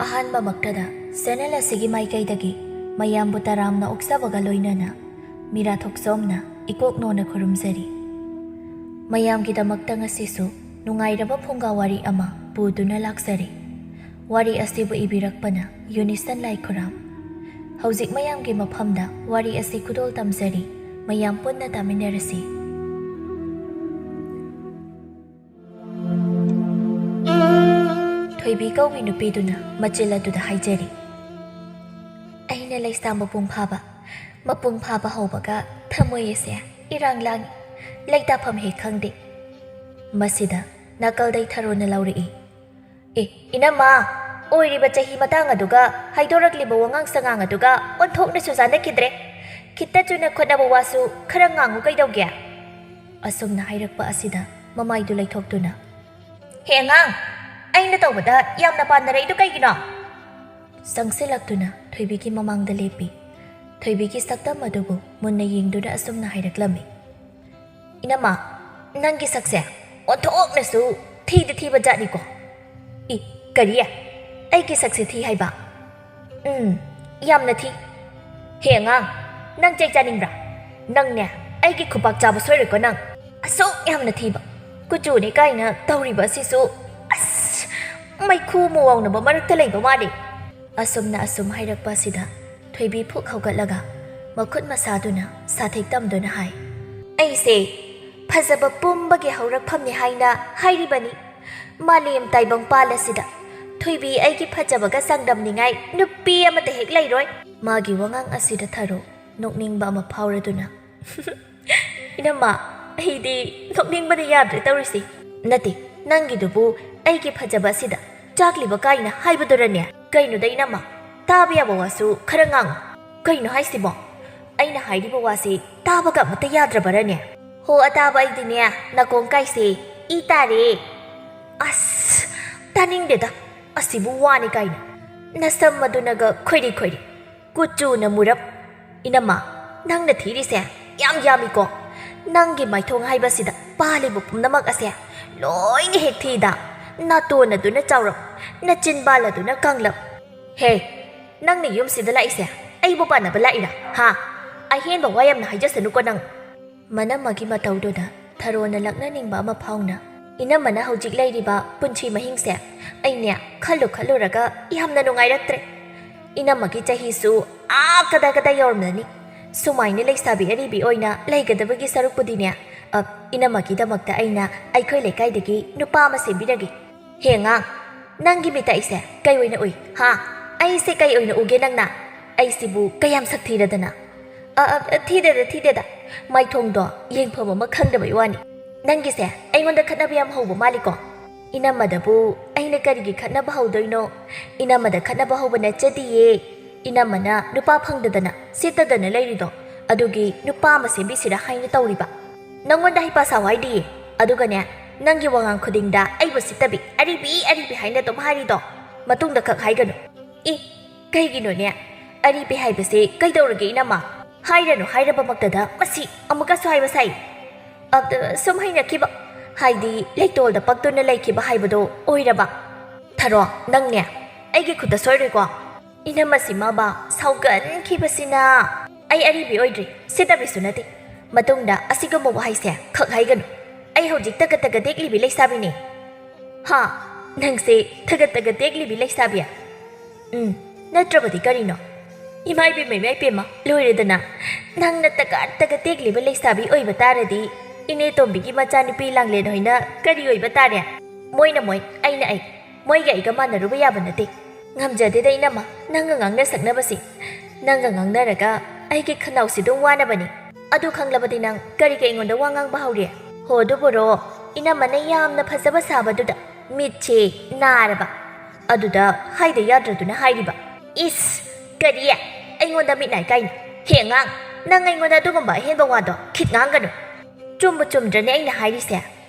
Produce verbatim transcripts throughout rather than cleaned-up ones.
ꯑꯍꯥꯟꯕꯃꯛꯇꯗ channel ꯑꯁꯤꯒꯤ ꯃꯥꯏꯀꯩꯗꯒꯤ ꯃꯌꯥꯝꯕꯨ ꯇꯔꯥꯝꯅ ꯑꯣꯛꯆꯕꯒ ꯂꯣꯏꯅꯅ ꯃꯤꯔꯥ ꯊꯣꯛꯆꯣꯝꯅ ꯏꯀꯣꯛ ꯅꯣꯟꯅ ꯈꯨꯔꯨꯝꯖꯔꯤ꯫ ꯃꯌꯥꯝꯒꯤꯗꯃꯛꯇ ꯉꯁꯤꯁꯨ ꯅꯨꯡꯉꯥꯏꯔꯕ ꯐꯨꯡꯒꯥ ꯋꯥꯔꯤ ꯑꯃ ꯄꯨꯗꯨꯅ ꯂꯥꯛꯆꯔꯤ꯫ ꯋꯥꯔꯤ ꯑꯁꯤꯕꯨ ꯏꯕꯤꯔꯛꯄꯅ ꯌꯨꯅꯤꯁꯟ ꯂꯥꯏꯈꯨꯔꯥꯝ꯫ ꯍꯧꯖꯤꯛ ꯃꯌꯥꯝꯒꯤ ꯃꯐꯝꯗ ꯋꯥꯔꯤ ꯑꯁꯤ ꯈꯨꯗꯣꯜ ꯇꯝꯖꯔꯤ꯫ ꯃꯌꯥꯝ ꯄꯨꯟꯅ ꯇꯥꯃꯤꯟꯅꯔꯁꯤ꯫ ꯊꯣꯏꯕꯤ ꯀꯧꯕꯤ ꯅꯨꯄꯤꯗꯨꯅ ꯃꯆꯤꯜ ꯑꯗꯨꯗ ꯍꯥꯏꯖꯔꯤ, "ꯑꯩꯅ ꯂꯩꯁꯥ ꯃꯄꯨꯡ ꯐꯥꯕ, ꯃꯄꯨꯡ ꯐꯥꯕ ꯍꯧꯕꯒ ꯊꯃꯣꯏ ꯑꯁꯦ ꯏꯔꯥꯡ ꯂꯥꯡꯏ, ꯂꯩꯇꯥꯐꯝ ꯍꯦꯛ ꯈꯪꯗꯦ꯫ ꯃꯁꯤꯗ ꯅꯥꯀꯜꯗꯩ ꯊꯔꯣꯅ ꯂꯥꯎꯔꯛꯏ, "ꯑꯦ, ꯏꯅꯝꯃ, ꯑꯣꯏꯔꯤꯕ ꯆꯍꯤ ꯃꯇꯥꯡ ꯑꯗꯨꯒ ꯍꯥꯏꯗꯣꯔꯛꯂꯤꯕ ꯋꯥꯉꯥꯡ ꯁꯉꯥꯡ ꯑꯗꯨꯒ ꯑꯣꯟꯊꯣꯛꯅꯁꯨ ꯆꯥꯟꯅꯈꯤꯗ꯭ꯔꯦ꯫ ꯈꯤꯠꯇ ꯆꯨꯅ ꯈꯣꯠꯅꯕ ꯋꯥꯁꯨ ꯈꯔ ꯉꯥꯡꯉꯨ ꯀꯩꯗꯧꯒꯦ?" ꯑꯁꯨꯝꯅ ꯍꯥꯏꯔꯛꯄ ꯑꯁꯤꯗ ꯃꯃꯥꯏꯗꯨ ꯂꯩꯊꯣꯛꯇꯨꯅ, "ꯍꯦ ꯑꯉꯥꯡ, ꯑꯩꯅ ꯇꯧꯕꯗ ꯌꯥꯝꯅ ꯄꯥꯟꯅꯔꯛꯏꯗꯨ ꯀꯩꯒꯤꯅꯣ?" ꯆꯪꯁꯤꯜꯂꯛꯇꯨꯅ ꯊꯣꯏꯕꯤꯒꯤ ꯃꯃꯥꯡꯗ ꯂꯦꯞꯄꯤ꯫ ꯊꯣꯏꯕꯤꯒꯤ ꯁꯛꯇꯝ ꯑꯗꯨꯕꯨ ꯃꯨꯟꯅ ꯌꯦꯡꯗꯨꯅ ꯑꯁꯨꯝꯅ ꯍꯥꯏꯔꯛꯂꯝꯃꯤ, "ꯏꯅꯝꯃ, ꯅꯪꯒꯤ ꯁꯛꯁꯦ ꯑꯣꯟꯊꯣꯛꯅꯁꯨ ꯊꯤꯗꯤ ꯊꯤꯕ ꯖꯥꯠꯅꯤꯀꯣ꯫" "ꯏ, ꯀꯔꯤ? ꯑꯩꯒꯤ ꯁꯛꯁꯦ ꯊꯤ ꯍꯥꯏꯕ?" "ꯎꯝ, ꯌꯥꯝꯅ ꯊꯤ꯫" "ꯍꯦ ꯑꯉꯥꯡ, ꯅꯪ ꯆꯩ ꯆꯥꯅꯤꯡꯕ꯭ꯔꯥ? ꯅꯪꯅꯦ, ꯑꯩꯒꯤ ꯈꯨꯄꯥꯛ ꯆꯥꯕ ꯁꯣꯏꯔꯣꯏꯀꯣ ꯅꯪ꯫ ꯑꯁꯨꯛ ꯌꯥꯝꯅ ꯊꯤꯕ, ꯀꯨꯆꯨꯅꯦ ꯀꯥꯏꯅ ꯇꯧꯔꯤꯕ ꯑꯁꯤꯁꯨ, ꯑꯁ, ꯃꯩꯈꯨ ꯃꯨꯋꯥꯎꯅꯕ ꯃꯔꯛꯇ ꯂꯩꯕ ꯃꯥꯜꯂꯤ꯫" ꯑꯁꯨꯝꯅ ꯑꯁꯨꯝ ꯍꯥꯏꯔꯛꯄ ꯑꯁꯤꯗ ꯊꯣꯏꯕꯤ ꯐꯨꯛ ꯍꯧꯒꯠꯂꯒ ꯃꯈꯨꯠ ꯃꯁꯥꯗꯨꯅ ꯁꯥꯊꯦꯛ ꯇꯝꯗꯨꯅ ꯍꯥꯏ, "ꯑꯩꯁꯦ ꯐꯖꯕ ꯄꯨꯝꯕꯒꯤ ꯍꯧꯔꯛꯐꯝꯅꯤ ꯍꯥꯏꯅ ꯍꯥꯏꯔꯤꯕꯅꯤ꯫ ꯃꯥꯂꯦꯝ ꯇꯥꯏꯕꯪꯄꯥꯜ ꯑꯁꯤꯗ ꯊꯣꯏꯕꯤ ꯑꯩꯒꯤ ꯐꯖꯕꯒ ꯆꯥꯡꯗꯝꯅꯤꯡꯉꯥꯏ ꯅꯨꯄꯤ ꯑꯃꯠꯇ ꯍꯦꯛ ꯂꯩꯔꯣꯏ꯫" ꯃꯥꯒꯤ ꯋꯥꯉꯥꯡ ꯑꯁꯤꯗ ꯊꯔꯣ ꯅꯣꯛꯅꯤꯡꯕ ꯑꯃ ꯐꯥꯎꯔꯗꯨꯅ, "ꯏꯅꯝꯃ, ꯑꯩꯗꯤ ꯅꯣꯛꯅꯤꯡꯕꯅ ꯌꯥꯗ꯭ꯔꯦ ꯇꯧꯔꯤꯁꯤ꯫ ꯅꯠꯇꯦ, ꯅꯪꯒꯤꯗꯨꯕꯨ ꯑꯩꯒꯤ ꯐꯖꯕ ꯑꯁꯤꯗ ꯆꯥꯛꯂꯤꯕ ꯀꯥꯏꯅ ꯍꯥꯏꯕꯗꯨꯔꯅꯦ? ꯀꯩꯅꯣꯗ ꯏꯅꯝꯃ, ꯇꯥꯕ ꯌꯥꯕ ꯋꯥꯁꯨ ꯈꯔ ꯉꯥꯡꯉꯨ꯫ ꯀꯩꯅꯣ ꯍꯥꯏꯁꯤꯕꯣ? ꯑꯩꯅ ꯍꯥꯏꯔꯤꯕ ꯋꯥꯁꯤ ꯇꯥꯕꯒ ꯑꯃꯠꯇ ꯌꯥꯗ꯭ꯔꯕꯔꯅꯦ?" "ꯍꯣ, ꯑꯇꯥꯕ ꯑꯩꯗꯤꯅꯦ, ꯅꯥꯀꯣꯡ ꯀꯥꯏꯁꯦ ꯏ ꯇꯥꯔꯦ꯫" "ꯑꯁ, ꯇꯥꯅꯤꯡꯗꯦꯗ, ꯑꯁꯤꯕꯨ ꯋꯥꯅꯤ ꯀꯥꯏꯅ꯫ ꯅꯁꯝ ꯑꯗꯨꯅꯒ ꯈꯣꯏꯔꯤ ꯈꯣꯏꯔꯤ, ꯀꯨꯆꯨꯅ ꯃꯨꯔꯞ꯫ ꯏꯅꯝꯃ, ꯅꯪꯅ ꯊꯤꯔꯤꯁꯦ ꯌꯥꯝ ꯌꯥꯝꯃꯤꯀꯣ꯫ ꯅꯪꯒꯤ ꯃꯥꯏꯊꯣꯡ ꯍꯥꯏꯕꯁꯤꯗ ꯄꯥꯜꯂꯤꯕ ꯄꯨꯝꯅꯃꯛ ꯑꯁꯦ ꯂꯣꯏꯅ ꯍꯦꯛ ꯊꯤꯗ꯫ ꯅꯥꯇꯣꯟ ꯑꯗꯨꯅ ꯆꯥꯎꯔꯞ, ꯅꯆꯤꯟ ꯕꯥꯜ ꯑꯗꯨꯅ ꯀꯥꯡꯂꯞ꯫ ꯍꯦ, ꯅꯪꯅ ꯌꯨꯝꯁꯤꯗ ꯂꯥꯛꯏꯁꯦ ꯑꯩꯕꯨ ꯄꯥꯟꯅꯕ ꯂꯥꯛꯏꯔꯥ? ꯍꯥ? ꯑꯍꯦꯟꯕ ꯋꯥ ꯌꯥꯝꯅ ꯍꯥꯏꯖꯁꯅꯨꯀꯣ ꯅꯪ꯫ ꯃꯅꯝꯃꯒꯤ ꯃꯇꯧꯗꯨꯗ ꯊꯔꯣꯅ ꯂꯛꯅꯅꯤꯡꯕ ꯑꯃ ꯐꯥꯎꯅ, ꯏꯅꯝꯃꯅ ꯍꯧꯖꯤꯛ ꯂꯩꯔꯤꯕ ꯄꯨꯟꯁꯤ ꯃꯍꯤꯡꯁꯦ ꯑꯩꯅꯦ ꯈꯜꯂꯨ ꯈꯜꯂꯨꯔꯒ ꯌꯥꯝꯅ ꯅꯨꯡꯉꯥꯏꯔꯛꯇ꯭ꯔꯦ꯫ ꯏꯅꯝꯃꯒꯤ ꯆꯍꯤꯁꯨ ꯑꯥ ꯀꯗꯥꯏ ꯀꯗꯥꯏ ꯌꯧꯔꯝꯂꯅꯤ꯫ ꯁꯨꯃꯥꯏꯅ ꯂꯩꯁꯥꯕꯤ ꯑꯔꯤꯕꯤ ꯑꯣꯏꯅ ꯂꯩꯒꯗꯕꯒꯤ ꯁꯔꯨꯛꯄꯨꯗꯤꯅꯦ, ꯑ, ꯏꯅꯝꯃꯒꯤꯗꯃꯛꯇ ꯑꯩꯅ ꯑꯩꯈꯣꯏ ꯂꯩꯀꯥꯏꯗꯒꯤ ꯅꯨꯄꯥ ꯑꯃ ꯁꯦꯝꯕꯤꯔꯒꯦ꯫ ꯍꯦ ꯑꯉꯥꯡ, ꯅꯪꯒꯤ ꯃꯤꯠꯇ ꯑꯩꯁꯦ ꯀꯩ ꯑꯣꯏꯅ ꯎꯏ? ꯍꯥ? ꯑꯩꯁꯦ ꯀꯩ ꯑꯣꯏꯅ ꯎꯒꯦ ꯅꯪꯅ? ꯑꯩꯁꯤꯕꯨ ꯀꯌꯥꯝ ꯁꯛ ꯊꯤꯔꯗꯅ? ꯑ, ꯑ, ꯑ, ꯊꯤꯗꯦꯗ, ꯊꯤꯗꯦꯗ꯫ ꯃꯥꯏꯊꯣꯡꯗꯣ ꯌꯦꯡꯐꯝ ꯑꯃ ꯈꯪꯗꯕꯩ ꯋꯥꯅꯤ꯫ ꯅꯪꯒꯤꯁꯦ ꯑꯩꯉꯣꯟꯗ ꯈꯠꯅꯕ ꯌꯥꯝ ꯍꯧꯕ ꯃꯥꯜꯂꯤꯀꯣ? ꯏꯅꯝꯃꯗꯕꯨ ꯑꯩꯅ ꯀꯔꯤꯒꯤ ꯈꯠꯅꯕ ꯍꯧꯗꯣꯏꯅꯣ? ꯏꯅꯝꯃꯗ ꯈꯠꯅꯕ ꯍꯧꯕ ꯅꯠꯆꯗꯤꯌꯦ꯫ ꯏꯅꯝꯃꯅ ꯅꯨꯄꯥ ꯐꯪꯗꯗꯅ ꯁꯤꯠꯇꯗꯅ ꯂꯩꯔꯤꯗꯣ, ꯑꯗꯨꯒꯤ ꯅꯨꯄꯥ ꯑꯃ ꯁꯦꯝꯕꯤꯁꯤꯔꯥ ꯍꯥꯏꯅ ꯇꯧꯔꯤꯕ꯫ ꯅꯪꯉꯣꯟꯗ ꯍꯩꯄꯥ ꯁꯥꯎ ꯍꯥꯏꯗꯤꯌꯦ꯫ ꯑꯗꯨꯒꯅꯦ, ꯅꯪꯒꯤ ꯋꯥꯉꯥꯡ ꯈꯨꯗꯤꯡꯗ ꯑꯩꯕꯨ ꯁꯤꯠꯇꯕꯤ, ꯑꯔꯤꯕꯤ, ꯑꯔꯤꯕꯤ ꯍꯥꯏꯅ ꯑꯗꯨꯝ ꯍꯥꯏꯔꯤꯗꯣ, ꯃꯇꯨꯡꯗ ꯈꯛ ꯍꯥꯏꯒꯅꯨ꯫ ꯏ, ꯀꯩꯒꯤꯅꯣꯅꯦ? ꯑꯔꯤꯕꯤ ꯍꯥꯏꯕꯁꯦ ꯀꯩꯗꯧꯔꯒꯦ ꯏꯅꯝꯃ? ꯍꯥꯏꯔꯅꯨ ꯍꯥꯏꯔꯕꯃꯛꯇꯗ ꯃꯁꯤ ꯑꯃꯨꯛꯀꯁꯨ ꯍꯥꯏꯕ ꯁꯥꯏ꯫ ꯑꯗ, ꯁꯨꯝ ꯍꯩꯅꯈꯤꯕ, ꯍꯥꯏꯗꯤ ꯂꯩꯇꯣꯜꯗ ꯄꯛꯇꯨꯅ ꯂꯩꯈꯤꯕ ꯍꯥꯏꯕꯗꯣ ꯑꯣꯏꯔꯕ꯫ ꯊꯔꯣ, ꯅꯪꯅꯦ ꯑꯩꯒꯤ ꯈꯨꯠꯇ ꯁꯣꯏꯔꯣꯏꯀꯣ? ꯏꯅꯝꯃꯁꯤꯃꯕ ꯁꯥꯎꯒꯟꯈꯤꯕꯁꯤꯅ꯫ ꯑꯩ ꯑꯔꯤꯕꯤ ꯑꯣꯏꯗ꯭ꯔꯤ, ꯁꯤꯠꯇꯕꯤꯁꯨ ꯅꯠꯇꯦ꯫ ꯃꯇꯨꯡꯗ ꯑꯁꯤꯒꯨꯝꯕ ꯋꯥꯍꯩꯁꯦ ꯈꯛ ꯍꯥꯏꯒꯅꯨ꯫ ꯑꯩ ꯍꯧꯖꯤꯛ ꯇꯒꯠ ꯇꯒꯠ ꯇꯦꯛꯂꯤꯕꯤ ꯂꯩꯁꯥꯕꯤꯅꯦ꯫ ꯍꯥ? ꯅꯪꯁꯦ ꯊꯒꯠ ꯇꯒꯠ ꯇꯦꯛꯂꯤꯕꯤ ꯂꯩꯁꯥꯕꯤ? ꯎꯝ, ꯅꯠꯇ꯭ꯔꯕꯗꯤ ꯀꯔꯤꯅꯣ? ꯏꯃꯥ ꯏꯕꯦꯝꯃ, ꯏꯃꯥ ꯏꯕꯦꯝꯃ, ꯂꯣꯏꯔꯦꯗꯅ꯫ ꯅꯪꯅ ꯇꯒꯠ ꯇꯒꯠ ꯇꯦꯛꯂꯤꯕ ꯂꯩꯁꯥꯕꯤ ꯑꯣꯏꯕ ꯇꯥꯔꯗꯤ, ꯏꯅꯦ ꯇꯣꯝꯕꯤꯒꯤ ꯃꯆꯥꯅꯨꯄꯤ ꯂꯥꯡꯂꯦꯟ ꯍꯣꯏꯅ ꯀꯔꯤ ꯑꯣꯏꯕ ꯇꯥꯔꯦ? ꯃꯣꯏꯅ ꯃꯣꯏ, ꯑꯩꯅ ꯑꯩ꯫ ꯃꯣꯏꯒ ꯑꯩꯒ ꯃꯥꯟꯅꯔꯨꯕ ꯌꯥꯕ ꯅꯠꯇꯦ꯫ ꯉꯝꯖꯗꯦꯗ ꯏꯅꯝꯃ, ꯅꯪꯒ ꯉꯥꯡꯅ ꯁꯛꯅꯕꯁꯤ꯫ ꯅꯪꯒ ꯉꯥꯡꯅꯔꯒ ꯑꯩꯒꯤ ꯈꯅꯥꯎꯁꯤ ꯑꯗꯨꯝ ꯋꯥꯅꯕꯅꯤ꯫ ꯑꯗꯨ ꯈꯪꯂꯕꯗꯤ ꯅꯪ ꯀꯔꯤꯒꯤ ꯑꯩꯉꯣꯟꯗ ꯋꯥ ꯉꯥꯡꯕ ꯍꯧꯔꯦ? ꯍꯣ, ꯑꯗꯨꯕꯨꯔꯣ, ꯏꯅꯝꯃꯅ ꯌꯥꯝꯅ ꯐꯖꯕ ꯁꯥꯕꯗꯨꯗ ꯃꯤꯠꯁꯦ ꯅꯥꯔꯕ꯫ ꯑꯗꯨꯗ ꯍꯥꯏꯗ ꯌꯥꯗ꯭ꯔꯗꯨꯅ ꯍꯥꯏꯔꯤꯕ꯫ ꯏꯁ! ꯀꯔꯤ? ꯑꯩꯉꯣꯟꯗ ꯃꯤꯠ ꯅꯥꯏ ꯀꯥꯏꯅ? ꯍꯦ ꯑꯉꯥꯡ, ꯅꯪ ꯑꯩꯉꯣꯟꯗ ꯑꯗꯨꯒꯨꯝꯕ ꯑꯍꯦꯟꯕ ꯋꯥꯗꯣ ꯈꯤꯠ ꯉꯥꯡꯒꯅꯨ꯫ ꯆꯨꯝꯕꯨ ꯆꯨꯝꯗ꯭ꯔꯅꯦ ꯑꯩꯅ ꯍꯥꯏꯔꯤꯁꯦ?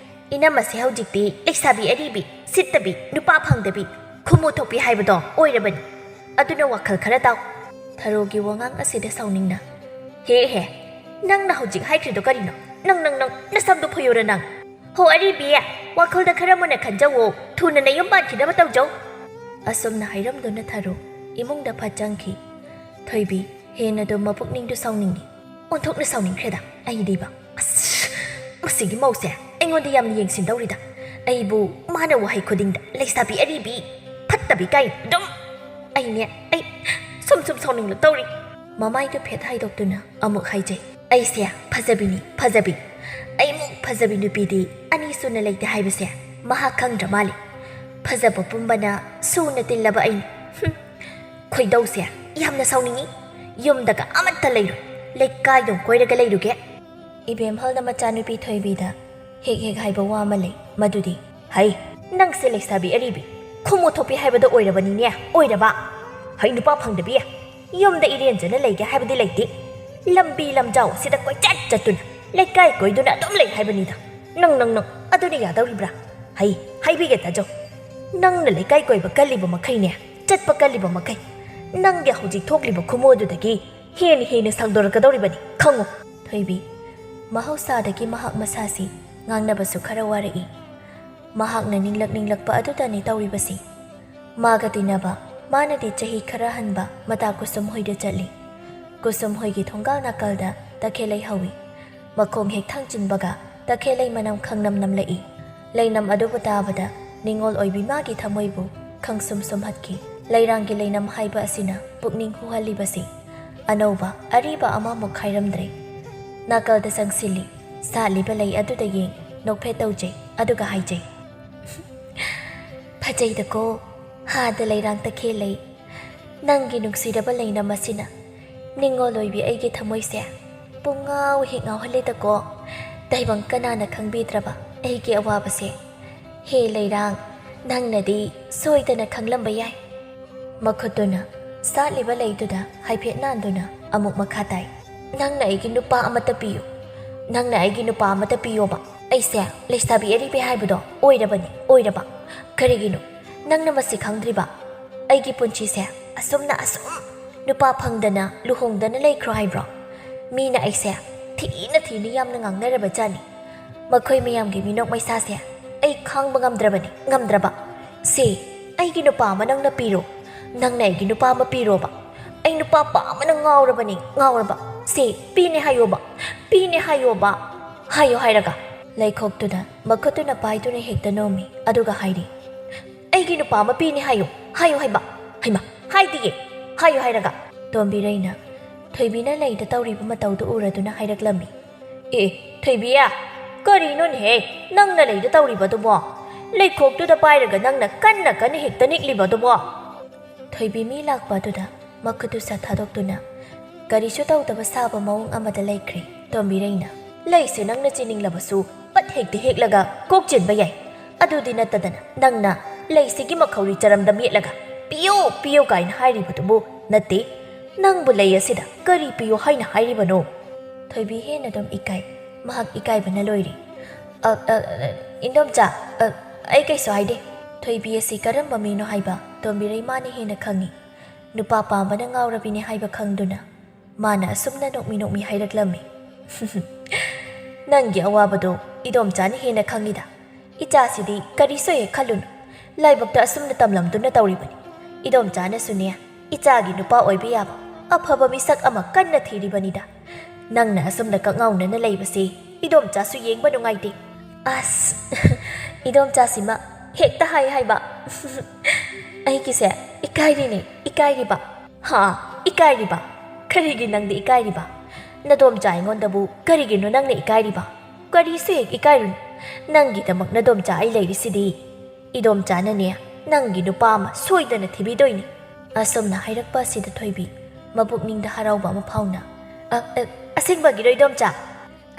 ꯏꯅꯝꯃꯁꯦ ꯍꯧꯖꯤꯛꯇꯤ ꯂꯩꯁꯥꯕꯤ ꯑꯔꯤꯕꯤ, ꯁꯤꯠꯇꯕꯤ, ꯅꯨꯄꯥ ꯐꯪꯗꯕꯤ, ꯈꯨꯃꯨ ꯊꯣꯛꯄꯤ ꯍꯥꯏꯕꯗꯣ ꯑꯣꯏꯔꯕꯅꯤ꯫ ꯑꯗꯨꯅ ꯋꯥꯈꯜ ꯈꯔ ꯇꯥꯎ꯫ ꯊꯔꯣꯒꯤ ꯋꯥꯉꯥꯡ ꯑꯁꯤꯗ ꯁꯥꯎꯅꯤꯡꯅ, ꯍꯦ ꯍꯦ, ꯅꯪꯅ ꯍꯧꯖꯤꯛ ꯍꯥꯏꯈ꯭ꯔꯤꯗꯣ ꯀꯔꯤꯅꯣ? ꯅꯪ, ꯅꯪ, ꯅꯪ, ꯅꯁꯝꯗꯣ ꯐꯣꯏꯌꯨꯔ ꯅꯪ? ꯍꯣ ꯑꯔꯤꯕꯤ, ꯋꯥꯈꯜꯗ ꯈꯔ ꯃꯨꯟꯅ ꯈꯟꯖꯧꯋꯣ, ꯊꯨꯅ ꯅꯌꯨꯝ ꯄꯥꯟꯈꯤꯅꯕ ꯇꯧꯖꯧ꯫ ꯑꯁꯨꯝꯅ ꯍꯥꯏꯔꯝꯗꯨꯅ ꯊꯔꯨ ꯏꯃꯨꯡꯗ ꯐꯠ ꯆꯪꯈꯤ꯫ ꯊꯣꯏꯕꯤ ꯍꯦꯟꯅꯗꯨꯝ ꯃꯄꯨꯛꯅꯤꯡꯗꯨ ꯁꯥꯎꯅꯤꯡꯉꯤ꯫ ꯑꯣꯟꯊꯣꯛꯅ ꯁꯥꯎꯅꯤꯡꯈ꯭ꯔꯦꯗ ꯑꯩꯗꯤꯕ꯫ ꯑꯁ, ꯃꯁꯤꯒꯤ ꯃꯧꯁꯦ ꯑꯩꯉꯣꯟꯗ ꯌꯥꯝꯅ ꯌꯦꯡꯁꯤꯟꯗꯧꯔꯤꯗ꯫ ꯑꯩꯕꯨ ꯃꯥꯅ ꯋꯥꯍꯩ ꯈꯨꯗꯤꯡꯗ "ꯂꯩꯁꯥꯕꯤ ꯑꯔꯤꯕꯤ, ꯐꯠꯇꯕꯤ" ꯀꯥꯏꯅ ꯑꯗꯨꯝ꯫ ꯑꯩꯅꯦ, ꯑꯩ ꯁꯨꯝ ꯁꯨꯝ ꯁꯥꯎꯅꯤꯡꯂꯛꯇꯧꯔꯤ꯫ ꯃꯃꯥꯏꯗꯨ ꯐꯦꯠ ꯍꯥꯏꯗꯣꯛꯇꯨꯅ ꯑꯃꯨꯛ ꯍꯥꯏꯖꯩ, "ꯑꯩꯁꯦ ꯐꯖꯕꯤꯅꯤ, ꯐꯖꯕꯤ꯫ ꯑꯩꯃꯨꯛ ꯐꯖꯕꯤ ꯅꯨꯄꯤꯗꯤ ꯑꯅꯤ ꯁꯨꯅ ꯂꯩꯇꯦ ꯍꯥꯏꯕꯁꯦ ꯃꯍꯥꯛ ꯈꯪꯗ꯭ꯔ ꯃꯥꯜꯂꯦ꯫ ꯐꯖꯕ ꯄꯨꯝꯕꯅ ꯁꯨꯅ ꯇꯤꯜꯂꯕ ꯑꯩꯅꯤ꯫ ꯍꯨꯝ, ꯈꯣꯏꯗꯧꯁꯦ ꯌꯥꯝꯅ ꯁꯥꯎꯅꯤꯡꯉꯤ꯫ ꯌꯨꯝꯗꯒ ꯑꯃꯠꯇ ꯂꯩꯔꯣꯏ꯫ ꯂꯩꯀꯥꯏꯗꯣ ꯀꯣꯏꯔꯒ ꯂꯩꯔꯨꯒꯦ꯫" ꯏꯕꯦꯝꯍꯜꯅ ꯃꯆꯥꯅꯨꯄꯤ ꯊꯣꯏꯕꯤꯗ ꯍꯦꯛ ꯍꯦꯛ ꯍꯥꯏꯕ ꯋꯥ ꯑꯃ ꯂꯩ, ꯃꯗꯨꯗꯤ, "ꯍꯩ, ꯅꯪꯁꯦ ꯂꯩꯁꯥꯕꯤ ꯑꯔꯤꯕꯤ, ꯈꯨꯃꯨ ꯊꯣꯛꯄꯤ ꯍꯥꯏꯕꯗꯣ ꯑꯣꯏꯔꯕꯅꯤꯅꯦ, ꯑꯣꯏꯔꯕ? ꯍꯩ, ꯅꯨꯄꯥ ꯐꯪꯗꯕꯤ, ꯌꯨꯝꯗ ꯏꯔꯦꯟꯖꯅ ꯂꯩꯒꯦ ꯍꯥꯏꯕꯗꯤ ꯂꯩꯇꯦ꯫ ꯂꯝꯕꯤ ꯂꯝꯖꯥꯎ ꯑꯁꯤꯗ ꯀꯣꯏꯆꯠ ꯆꯠꯇꯨꯅ, ꯂꯩꯀꯥꯏ ꯀꯣꯏꯗꯨꯅ ꯑꯗꯨꯝ ꯂꯩ ꯍꯥꯏꯕꯅꯤꯗ꯫ ꯅꯪ, ꯅꯪ, ꯅꯪ, ꯑꯗꯨꯅ ꯌꯥꯗꯧꯔꯤꯕ꯭ꯔꯥ? ꯍꯩ, ꯍꯥꯏꯕꯤꯒꯦ ꯇꯥꯖꯧ꯫ ꯅꯪꯅ ꯂꯩꯀꯥꯏ ꯀꯣꯏꯕ ꯀꯜꯂꯤꯕ ꯃꯈꯩꯅꯦ, ꯆꯠꯄ ꯀꯜꯂꯤꯕ ꯃꯈꯩ, ꯅꯪꯒꯤ ꯍꯧꯖꯤꯛ ꯊꯣꯛꯂꯤꯕ ꯈꯨꯃꯨ ꯑꯗꯨꯗꯒꯤ ꯍꯦꯟꯅ ꯍꯦꯟꯅ ꯁꯥꯡꯗꯣꯔꯛꯀꯗꯧꯔꯤꯕꯅꯤ, ꯈꯪꯉꯨ꯫" ꯊꯣꯏꯕꯤ, ꯃꯍꯧꯁꯥꯗꯒꯤ ꯃꯍꯥꯛ ꯃꯁꯥꯁꯤ ꯉꯥꯡꯅꯕꯁꯨ ꯈꯔ ꯋꯥꯔꯛꯏ꯫ ꯃꯍꯥꯛꯅ ꯅꯤꯡꯂꯛ ꯅꯤꯡꯂꯛꯄ ꯑꯗꯨꯗꯅꯤ ꯇꯧꯔꯤꯕꯁꯤ꯫ ꯃꯥꯒ ꯇꯤꯟꯅꯕ, ꯃꯥꯅꯗꯤ ꯆꯍꯤ ꯈꯔ ꯍꯟꯕ ꯃꯇꯥ ꯀꯨꯁꯨꯝ ꯍꯣꯏꯗ ꯆꯠꯂꯤ꯫ ꯀꯨꯁꯨꯝ ꯍꯣꯏꯒꯤ ꯊꯣꯡꯒꯥꯜ ꯅꯥꯀꯜꯗ ꯇꯈꯦꯜꯂꯩ ꯍꯧꯏ꯫ ꯃꯈꯣꯡ ꯍꯦꯛ ꯊꯥꯡꯖꯤꯟꯕꯒ ꯇꯈꯦꯜꯂꯩ ꯃꯅꯝ ꯈꯪꯅꯝ ꯅꯝꯂꯛꯏ꯫ ꯂꯩꯅꯝ ꯑꯗꯨꯕꯨ ꯇꯥꯕꯗ ꯅꯤꯡꯉꯣꯜ ꯑꯣꯏꯕꯤ ꯃꯥꯒꯤ ꯊꯃꯣꯏꯕꯨ ꯈꯪꯁꯨꯝ ꯁꯨꯝꯍꯠꯈꯤ꯫ ꯂꯩꯔꯥꯡꯒꯤ ꯂꯩꯅꯝ ꯍꯥꯏꯕ ꯑꯁꯤꯅ ꯄꯨꯛꯅꯤꯡ ꯍꯨꯍꯜꯂꯤꯕꯁꯤ ꯑꯅꯧꯕ ꯑꯔꯤꯕ ꯑꯃꯃꯨꯛ ꯈꯥꯏꯔꯝꯗ꯭ꯔꯦ꯫ ꯅꯥꯀꯜꯗ ꯆꯪꯁꯤꯜꯂꯤ꯫ ꯁꯥꯠꯂꯤꯕ ꯂꯩ ꯑꯗꯨꯗ ꯌꯦꯡ ꯅꯣꯛꯐꯦꯠ ꯇꯧꯖꯩ, ꯑꯗꯨꯒ ꯍꯥꯏꯖꯩ, "ꯐꯖꯩꯗꯀꯣ, ꯍꯥꯗ ꯂꯩꯔꯥꯡ ꯇꯈꯦꯜꯂꯩ꯫ ꯅꯪꯒꯤ ꯅꯨꯡꯁꯤꯔꯕ ꯂꯩꯅꯝ ꯑꯁꯤꯅ ꯅꯤꯡꯉꯣꯜ ꯑꯣꯏꯕꯤ ꯑꯩꯒꯤ ꯊꯃꯣꯏꯁꯦ ꯄꯨꯡꯉꯥꯎ ꯍꯦꯛ ꯉꯥꯎꯍꯜꯂꯦꯗꯀꯣ꯫ ꯇꯥꯏꯕꯪ ꯀꯅꯥꯅ ꯈꯪꯕꯤꯗ꯭ꯔꯕ ꯑꯩꯒꯤ ꯑꯋꯥꯕꯁꯦ꯫ ꯍꯦ ꯂꯩꯔꯥꯡ, ꯅꯪꯅꯗꯤ ꯁꯣꯏꯗꯅ ꯈꯪꯂꯝꯕ ꯌꯥꯏ꯫" ꯃꯈꯨꯠꯇꯨꯅ ꯁꯥꯠꯂꯤꯕ ꯂꯩꯗꯨꯗ ꯍꯥꯏꯐꯦꯠ ꯅꯥꯟꯗꯨꯅ ꯑꯃꯨꯛ ꯃꯈꯥ ꯇꯥꯏ, "ꯅꯪꯅ ꯑꯩꯒꯤ ꯅꯨꯄꯥ ꯑꯃꯠꯇ ꯄꯤꯌꯨ꯫ ꯅꯪꯅ ꯑꯩꯒꯤ ꯅꯨꯄꯥ ꯑꯃꯠꯇ ꯄꯤꯌꯣꯕ꯫ ꯑꯩꯁꯦ ꯂꯩꯁꯥꯕꯤ ꯑꯔꯤꯕꯤ ꯍꯥꯏꯕꯗꯣ ꯑꯣꯏꯔꯕꯅꯤ, ꯑꯣꯏꯔꯕ꯫ ꯀꯔꯤꯒꯤꯅꯣ ꯅꯪꯅ ꯃꯁꯤ ꯈꯪꯗ꯭ꯔꯤꯕ? ꯑꯩꯒꯤ ꯄꯨꯟꯁꯤꯁꯦ ꯑꯁꯨꯝꯅ ꯑꯁꯨꯝ ꯅꯨꯄꯥ ꯐꯪꯗꯅ ꯂꯨꯍꯣꯡꯗꯅ ꯂꯩꯈ꯭ꯔꯣ ꯍꯥꯏꯕ꯭ꯔꯣ? ꯃꯤꯅ ꯑꯩꯁꯦ ꯊꯤꯅ ꯊꯤꯅ ꯌꯥꯝꯅ ꯉꯥꯡꯅꯔꯕ ꯖꯥꯠꯅꯤ꯫ ꯃꯈꯣꯏ ꯃꯌꯥꯝꯒꯤ ꯃꯤꯅꯣꯛ ꯃꯩꯁꯥꯁꯦ ꯑꯩ ꯈꯥꯡꯕ ꯉꯝꯗ꯭ꯔꯕꯅꯤ, ꯉꯝꯗ꯭ꯔꯕ꯫ ꯁꯤ "ꯑꯩꯒꯤ ꯅꯨꯄꯥ ꯑꯃ ꯅꯪꯅ ꯄꯤꯔꯣ꯫ ꯅꯪꯅ ꯑꯩꯒꯤ ꯅꯨꯄꯥ ꯑꯃ ꯄꯤꯔꯣꯕ꯫ ꯑꯩ ꯅꯨꯄꯥ ꯄꯥꯝꯕꯅ ꯉꯥꯎꯔꯕꯅꯤ, ꯉꯥꯎꯔꯕ꯫ ꯁꯦ, ꯄꯤꯅꯦ ꯍꯥꯏꯌꯣꯕ꯫ ꯄꯤꯅꯦ ꯍꯥꯏꯌꯣꯕ꯫ ꯍꯥꯏꯌꯣ ꯍꯥꯏꯔꯒ꯫" ꯂꯩꯈꯣꯛꯇꯨꯗ ꯃꯈꯨꯠꯇꯨꯅ ꯄꯥꯏꯗꯨꯅ ꯍꯦꯛꯇ ꯅꯣꯝꯃꯤ꯫ ꯑꯗꯨꯒ ꯍꯥꯏꯔꯤ, "ꯑꯩꯒꯤ ꯅꯨꯄꯥ ꯑꯃ ꯄꯤꯅꯦ ꯍꯥꯏꯌꯣ꯫ ꯍꯥꯏꯌꯣ ꯍꯥꯏꯕ꯫ ꯍꯩꯃꯥ, ꯍꯥꯏꯗꯤꯌꯦ꯫ ꯍꯥꯏꯌꯣ ꯍꯥꯏꯔꯒ꯫" ꯇꯣꯝꯕꯤꯔꯩꯅ ꯊꯣꯏꯕꯤꯅ ꯂꯩꯗ ꯇꯧꯔꯤꯕ ꯃꯇꯧꯗꯨ ꯎꯔꯗꯨꯅ ꯍꯥꯏꯔꯛꯂꯝꯃꯤ꯫ "ꯑꯦ, ꯊꯣꯏꯕꯤ, ꯀꯔꯤꯅꯣꯅꯦꯍꯦ ꯅꯪꯅ ꯂꯩꯗ ꯇꯧꯔꯤꯕꯗꯨꯕꯣ? ꯂꯩꯈꯣꯛꯇꯨꯗ ꯄꯥꯏꯔꯒ ꯅꯪꯅ ꯀꯟꯅ ꯀꯟꯅ ꯍꯦꯛꯇ ꯅꯤꯛꯂꯤꯕꯗꯨꯕꯣ?" ꯊꯣꯏꯕꯤ ꯃꯤ ꯂꯥꯛꯄ ꯑꯗꯨꯗ ꯃꯈꯨꯠꯇꯨ ꯁꯠ ꯊꯥꯗꯣꯛꯇꯨꯅ ꯀꯔꯤꯁꯨ ꯇꯧꯗꯕ ꯁꯥꯕ ꯃꯑꯣꯡ ꯑꯃꯗ ꯂꯩꯈ꯭ꯔꯦ꯫ ꯇꯣꯝꯕꯤꯔꯩꯅ, "ꯂꯩꯁꯦ ꯅꯪꯅ ꯆꯤꯅꯤꯡꯂꯕꯁꯨ ꯄꯠ ꯍꯦꯛꯇ ꯍꯦꯛꯂꯒ ꯀꯣꯛ ꯆꯦꯟꯕ ꯌꯥꯏ꯫ ꯑꯗꯨꯗꯤ ꯅꯠꯇꯗꯅ ꯅꯪꯅ ꯂꯩꯁꯤꯒꯤ ꯃꯈꯧꯔꯤ ꯆꯔꯝꯗ ꯃꯦꯠꯂꯒ 'ꯄꯤꯌꯨ, ꯄꯤꯌꯨ' ꯀꯥꯏꯅ ꯍꯥꯏꯔꯤꯕꯗꯨꯕꯨ ꯅꯠꯇꯦ꯫ ꯅꯪꯕꯨ ꯂꯩ ꯑꯁꯤꯗ ꯀꯔꯤ ꯄꯤꯌꯨ ꯍꯥꯏꯅ ꯍꯥꯏꯔꯤꯕꯅꯣ?" ꯊꯣꯏꯕꯤ ꯍꯦꯟꯅ ꯑꯗꯨꯝ ꯏꯀꯥꯏ꯫ ꯃꯍꯥꯛ ꯏꯀꯥꯏꯕꯅ ꯂꯣꯏꯔꯦ꯫ "ꯑ, ꯑ, ꯑ, ꯏꯟꯗꯣꯝꯆꯥ, ꯑ, ꯑꯩ ꯀꯩꯁꯨ ꯍꯥꯏꯗꯦ꯫" ꯊꯣꯏꯕꯤ ꯑꯁꯤ ꯀꯔꯝꯕ ꯃꯤꯅꯣ ꯍꯥꯏꯕ ꯇꯣꯝꯕꯤꯔꯩ ꯃꯥꯅ ꯍꯦꯟꯅ ꯈꯪꯏ꯫ ꯅꯨꯄꯥ ꯄꯥꯝꯕꯅ ꯉꯥꯎꯔꯕꯤꯅꯦ ꯍꯥꯏꯕ ꯈꯪꯗꯨꯅ ꯃꯥꯅ ꯑꯁꯨꯝꯅ ꯅꯣꯛꯃꯤ ꯅꯣꯛꯃꯤ ꯍꯥꯏꯔꯛꯂꯝꯃꯤ꯫ "ꯅꯪꯒꯤ ꯑꯋꯥꯕꯗꯣ ꯏꯗꯣꯝꯆꯥꯅ ꯍꯦꯟꯅ ꯈꯪꯏꯗ꯫ ꯏꯆꯥꯁꯤꯗꯤ ꯀꯔꯤꯁꯨ ꯍꯦꯛ ꯈꯜꯂꯨꯅꯨ꯫ ꯂꯥꯏꯕꯛꯇ ꯑꯁꯨꯝꯅ ꯇꯝꯂꯝꯗꯨꯅ ꯇꯧꯔꯤꯕꯅꯤ꯫ ꯏꯗꯣꯝꯆꯥꯅꯁꯨꯅꯦ, ꯏꯆꯥꯒꯤ ꯅꯨꯄꯥ ꯑꯣꯏꯕ ꯌꯥꯕ ꯑꯐꯕ ꯃꯤꯁꯛ ꯑꯃ ꯀꯟꯅ ꯊꯤꯔꯤꯕꯅꯤꯗ꯫ ꯅꯪꯅ ꯑꯁꯨꯝꯅ ꯀꯛꯉꯥꯎꯅꯅ ꯂꯩꯕꯁꯦ ꯏꯗꯣꯝꯆꯥꯁꯨ ꯌꯦꯡꯕ ꯅꯨꯡꯉꯥꯏꯇꯦ꯫" "ꯑꯁ, ꯏꯗꯣꯝꯆꯥꯁꯤꯃ ꯍꯦꯛꯇ ꯍꯥꯏ ꯍꯥꯏꯕ꯫ ꯑꯩꯒꯤꯁꯦ ꯏꯀꯥꯏꯔꯤꯅꯦ, ꯏꯀꯥꯏꯔꯤꯕ꯫" "ꯍꯥ? ꯏꯀꯥꯏꯔꯤꯕ? ꯀꯔꯤꯒꯤ ꯅꯪꯗꯤ ꯏꯀꯥꯏꯔꯤꯕ? ꯅꯗꯣꯝꯆꯥ ꯑꯩꯉꯣꯟꯗꯕꯨ ꯀꯔꯤꯒꯤꯅꯣ ꯅꯪꯅ ꯏꯀꯥꯏꯔꯤꯕ? ꯀꯔꯤꯁꯨ ꯍꯦꯛ ꯏꯀꯥꯏꯔꯨꯅꯨ꯫ ꯅꯪꯒꯤꯗꯃꯛ ꯅꯗꯣꯝꯆꯥ ꯑꯩ ꯂꯩꯔꯤꯁꯤꯗꯤ꯫ ꯏꯗꯣꯝꯆꯥꯅꯅꯦ, ꯅꯪꯒꯤ ꯅꯨꯄꯥ ꯑꯃ ꯁꯣꯏꯗꯅ ꯊꯤꯕꯤꯗꯣꯏꯅꯤ꯫" ꯑꯁꯨꯝꯅ ꯍꯥꯏꯔꯛꯄ ꯑꯁꯤꯗ ꯊꯣꯏꯕꯤ ꯃꯕꯨꯛꯅꯤꯡꯗ ꯍꯔꯥꯎꯕ ꯑꯃ ꯐꯥꯎꯅ, "ꯑ, ꯑ, ꯑꯁꯦꯡꯕꯒꯤꯔꯣ ꯏꯗꯣꯝꯆꯥ?"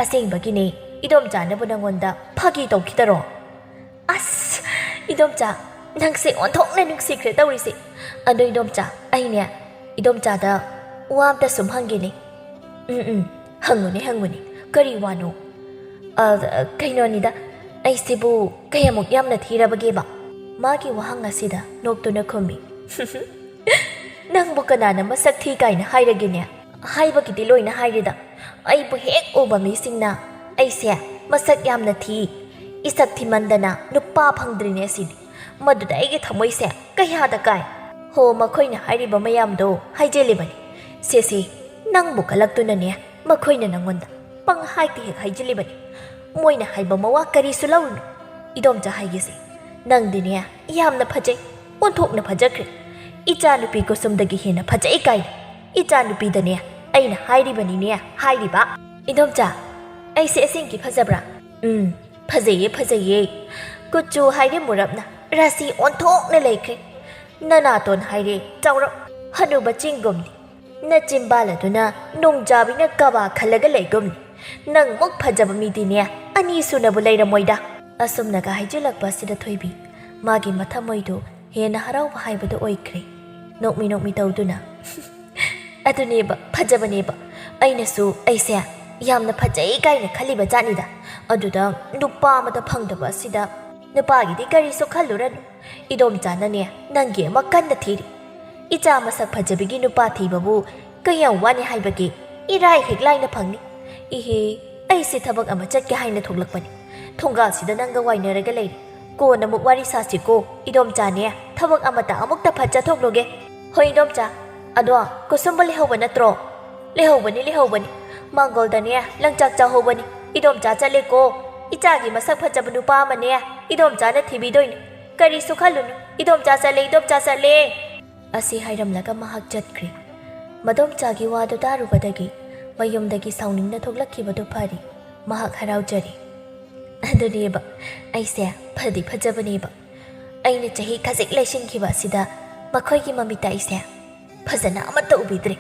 "ꯑꯁꯦꯡꯕꯒꯤꯅꯦ, ꯏꯗꯣꯝꯆꯥꯅꯕꯨ ꯅꯪꯉꯣꯟꯗ ꯐꯥꯒꯤ ꯇꯧꯈꯤꯗꯔꯣ?" "ꯑꯁ, ꯏꯗꯣꯝꯆꯥ, ꯅꯪꯁꯦ ꯑꯣꯟꯊꯣꯛꯅ ꯅꯨꯡꯁꯤꯈ꯭ꯔꯦ ꯇꯧꯔꯤꯁꯦ꯫ ꯑꯗꯣ ꯏꯗꯣꯝꯆꯥ, ꯑꯩꯅꯦ, ꯏꯗꯣꯝꯆꯥꯗ ꯋꯥ ꯑꯝꯇ ꯁꯨꯝ ꯍꯪꯒꯦꯅꯦ꯫" "ꯎꯝ, ꯎꯝ, ꯍꯪꯉꯨꯅꯦ, ꯍꯪꯉꯨꯅꯦ꯫ ꯀꯔꯤ ꯋꯥꯅꯣ?" "ꯑ, ꯑ, ꯀꯩꯅꯣꯅꯤꯗ, ꯑꯩꯁꯤꯕꯨ ꯀꯌꯥꯃꯨꯛ ꯌꯥꯝꯅ ꯊꯤꯔꯕꯒꯦꯕ?" ꯃꯥꯒꯤ ꯋꯥꯍꯪ ꯑꯁꯤꯗ ꯅꯣꯛꯇꯨꯅ ꯈꯨꯝꯃꯤ꯫ "ꯅꯪꯕꯨ ꯀꯅꯥꯅ ꯃꯁꯛ ꯊꯤ ꯀꯥꯏꯅ ꯍꯥꯏꯔꯒꯦꯅꯦ? ꯍꯥꯏꯕꯒꯤꯗꯤ ꯂꯣꯏꯅ ꯍꯥꯏꯔꯦꯗ꯫ ꯑꯩꯕꯨ ꯍꯦꯛ ꯎꯕ ꯃꯤꯁꯤꯡꯅ ꯑꯩꯁꯦ ꯃꯁꯛ ꯌꯥꯝꯅ ꯊꯤ, ꯏꯁꯛ ꯊꯤꯃꯟꯗꯅ ꯅꯨꯄꯥ ꯐꯪꯗ꯭ꯔꯤꯅꯦ ꯑꯁꯤꯅꯤ꯫ ꯃꯗꯨꯗ ꯑꯩꯒꯤ ꯊꯃꯣꯏꯁꯦ ꯀꯌꯥꯗ ꯀꯥꯏ꯫ ꯍꯣ, ꯃꯈꯣꯏꯅ ꯍꯥꯏꯔꯤꯕ ꯃꯌꯥꯝꯗꯣ ꯍꯥꯏꯖꯤꯜꯂꯤꯕꯅꯤ꯫ ꯁꯦꯁꯦ, ꯅꯪꯕꯨ ꯀꯜꯂꯛꯇꯨꯅꯅꯦ ꯃꯈꯣꯏꯅ ꯅꯪꯉꯣꯟꯗ ꯄꯪꯍꯥꯏꯗ ꯍꯦꯛ ꯍꯥꯏꯖꯤꯜꯂꯤꯕꯅꯤ꯫ ꯃꯣꯏꯅ ꯍꯥꯏꯕ ꯃꯋꯥ ꯀꯔꯤꯁꯨ ꯂꯧꯔꯨꯅꯨ꯫ ꯏꯗꯣꯝꯆꯥ ꯍꯥꯏꯒꯦꯁꯦ, ꯅꯪꯗꯤꯅꯦ ꯌꯥꯝꯅ ꯐꯖꯩ, ꯑꯣꯟꯊꯣꯛꯅ ꯐꯖꯈ꯭ꯔꯦ꯫ ꯏꯆꯥ ꯅꯨꯄꯤ ꯀꯨꯁꯨꯝꯗꯒꯤ ꯍꯦꯟꯅ ꯐꯖꯩ ꯀꯥꯏꯅ꯫ ꯏꯆꯥ ꯅꯨꯄꯤꯗꯅꯦ ꯑꯩꯅ ꯍꯥꯏꯔꯤꯕꯅꯤꯅꯦ ꯍꯥꯏꯔꯤꯕ꯫ ꯏꯗꯣꯝꯆꯥ, ꯑꯩꯁꯦ ꯑꯁꯦꯡꯀꯤ ꯐꯖꯕ꯭ꯔꯥ? ꯎꯝ, ꯐꯖꯩꯌꯦ, ꯐꯖꯩꯌꯦ꯫ ꯀꯨꯆꯨ ꯍꯥꯏꯔꯦ ꯃꯨꯔꯞꯅ, ꯔꯥꯁꯤ ꯑꯣꯟꯊꯣꯛꯅ ꯂꯩꯈ꯭ꯔꯦ꯫ ꯅꯅꯥꯇꯣꯟ ꯍꯥꯏꯔꯦ ꯆꯥꯎꯔꯞ, ꯍꯅꯨꯕ ꯆꯤꯡꯒꯨꯝꯅꯤ꯫ ꯅꯆꯤꯝꯕꯥꯜ ꯑꯗꯨꯅ ꯅꯣꯡꯖꯥꯕꯤꯅ ꯀꯕꯥ ꯈꯜꯂꯒ ꯂꯩꯒꯨꯝꯅꯤ꯫ ꯅꯪꯃꯨꯛ ꯐꯖꯕ ꯃꯤꯗꯤꯅꯦ ꯑꯅꯤ ꯁꯨꯅꯕꯨ ꯂꯩꯔꯝꯃꯣꯏꯗ꯫ ꯑꯁꯨꯝꯅꯒ ꯍꯥꯏꯖꯤꯜꯂꯛꯄ ꯑꯁꯤꯗ ꯊꯣꯏꯕꯤ ꯃꯥꯒꯤ ꯃꯊꯃꯣꯏꯗꯨ ꯍꯦꯟꯅ ꯍꯔꯥꯎꯕ ꯍꯥꯏꯕꯗꯨ ꯑꯣꯏꯈ꯭ꯔꯦ꯫ ꯅꯣꯛꯃꯤ ꯅꯣꯛꯃꯤ ꯇꯧꯗꯨꯅ, "ꯑꯗꯨꯅꯦꯕ, ꯐꯖꯕꯅꯦꯕ꯫ ꯑꯩꯅꯁꯨ ꯑꯩꯁꯦ ꯌꯥꯝꯅ ꯐꯖꯩ ꯀꯥꯏꯅ ꯈꯜꯂꯤꯕ ꯖꯥꯠꯅꯤꯗ꯫ ꯑꯗꯨꯗ ꯅꯨꯄꯥ ꯑꯃꯇ ꯐꯪꯗꯕ ꯑꯁꯤꯗ꯫ ꯅꯨꯄꯥꯒꯤꯗꯤ ꯀꯔꯤꯁꯨ ꯈꯜꯂꯨꯔꯅꯨ꯫ ꯏꯗꯣꯝꯆꯥꯅꯅꯦ ꯅꯪꯒꯤ ꯑꯃ ꯀꯟꯅ ꯊꯤꯔꯤ꯫ ꯏꯆꯥ ꯃꯁꯛ ꯐꯖꯕꯤꯒꯤ ꯅꯨꯄꯥ ꯊꯤꯕꯕꯨ ꯀꯌꯥꯝ ꯋꯥꯅꯤ ꯍꯥꯏꯕꯒꯦ? ꯏꯔꯥꯏ ꯍꯦꯛ ꯂꯥꯏꯅ ꯐꯪꯅꯤ꯫ ꯏꯍꯦ, ꯑꯩꯁꯦ ꯊꯕꯛ ꯑꯃ ꯆꯠꯀꯦ ꯍꯥꯏꯅ ꯊꯣꯛꯂꯛꯄꯅꯤ꯫ ꯊꯣꯡꯒꯥꯜꯁꯤꯗ ꯅꯪꯒ ꯋꯥꯏꯅꯔꯒ ꯂꯩꯔꯦ꯫ ꯀꯣꯟꯅ ꯑꯃꯨꯛ ꯋꯥꯔꯤ ꯁꯥꯁꯤꯀꯣ꯫ ꯏꯗꯣꯝꯆꯥꯅꯦ ꯊꯕꯛ ꯑꯃꯇ ꯑꯃꯨꯛꯇ ꯐꯠ ꯆꯠꯊꯣꯛꯂꯨꯒꯦ꯫ ꯍꯣꯏ ꯏꯗꯣꯝꯆꯥ꯫ ꯑꯗꯣ ꯀꯨꯁꯨꯝꯕ ꯂꯩꯍꯧꯕ ꯅꯠꯇ꯭ꯔꯣ? ꯂꯩꯍꯧꯕꯅꯤ, ꯂꯩꯍꯧꯕꯅꯤ꯫ ꯃꯥꯡꯒꯣꯜꯗꯅꯦ ꯂꯪꯆꯥꯛ ꯆꯥꯍꯧꯕꯅꯤ꯫ ꯏꯗꯣꯝꯆꯥ ꯆꯠꯂꯦꯀꯣ꯫ ꯏꯆꯥꯒꯤ ꯃꯁꯛ ꯐꯖꯕ ꯅꯨꯄꯥ ꯑꯃꯅꯦ ꯏꯗꯣꯝꯆꯥꯅ ꯊꯤꯕꯤꯗꯣꯏꯅꯤ꯫ ꯀꯔꯤꯁꯨ ꯈꯜꯂꯨꯅꯨ꯫ ꯏꯗꯣꯝꯆꯥ ꯆꯠꯂꯦ, ꯏꯗꯣꯝꯆꯥ ꯆꯠꯂꯦ꯫ ꯑꯁꯤ ꯍꯥꯏꯔꯝꯂꯒ ꯃꯍꯥꯛ ꯆꯠꯈ꯭ꯔꯦ꯫ ꯃꯗꯣꯝꯆꯥꯒꯤ ꯋꯥꯗꯨ ꯇꯥꯔꯨꯕꯗꯒꯤ ꯃꯌꯨꯝꯗꯒꯤ ꯁꯥꯎꯅꯤꯡꯅ ꯊꯣꯛꯂꯛꯈꯤꯕꯗꯨ ꯐꯔꯤ꯫ ꯃꯍꯥꯛ ꯍꯔꯥꯎꯖꯔꯦ꯫ ꯑꯗꯨꯅꯦꯕ, ꯑꯩꯁꯦ ꯐꯗꯤ ꯐꯖꯕꯅꯦꯕ꯫ ꯑꯩꯅ ꯆꯍꯤ ꯈꯖꯤꯛ ꯂꯩꯁꯤꯟꯈꯤꯕ ꯑꯁꯤꯗ ꯃꯈꯣꯏꯒꯤ ꯃꯃꯤꯠꯇ ꯑꯩꯁꯦ ꯐꯖꯅ ꯑꯃꯠꯇ ꯎꯕꯤꯗ꯭ꯔꯦ꯫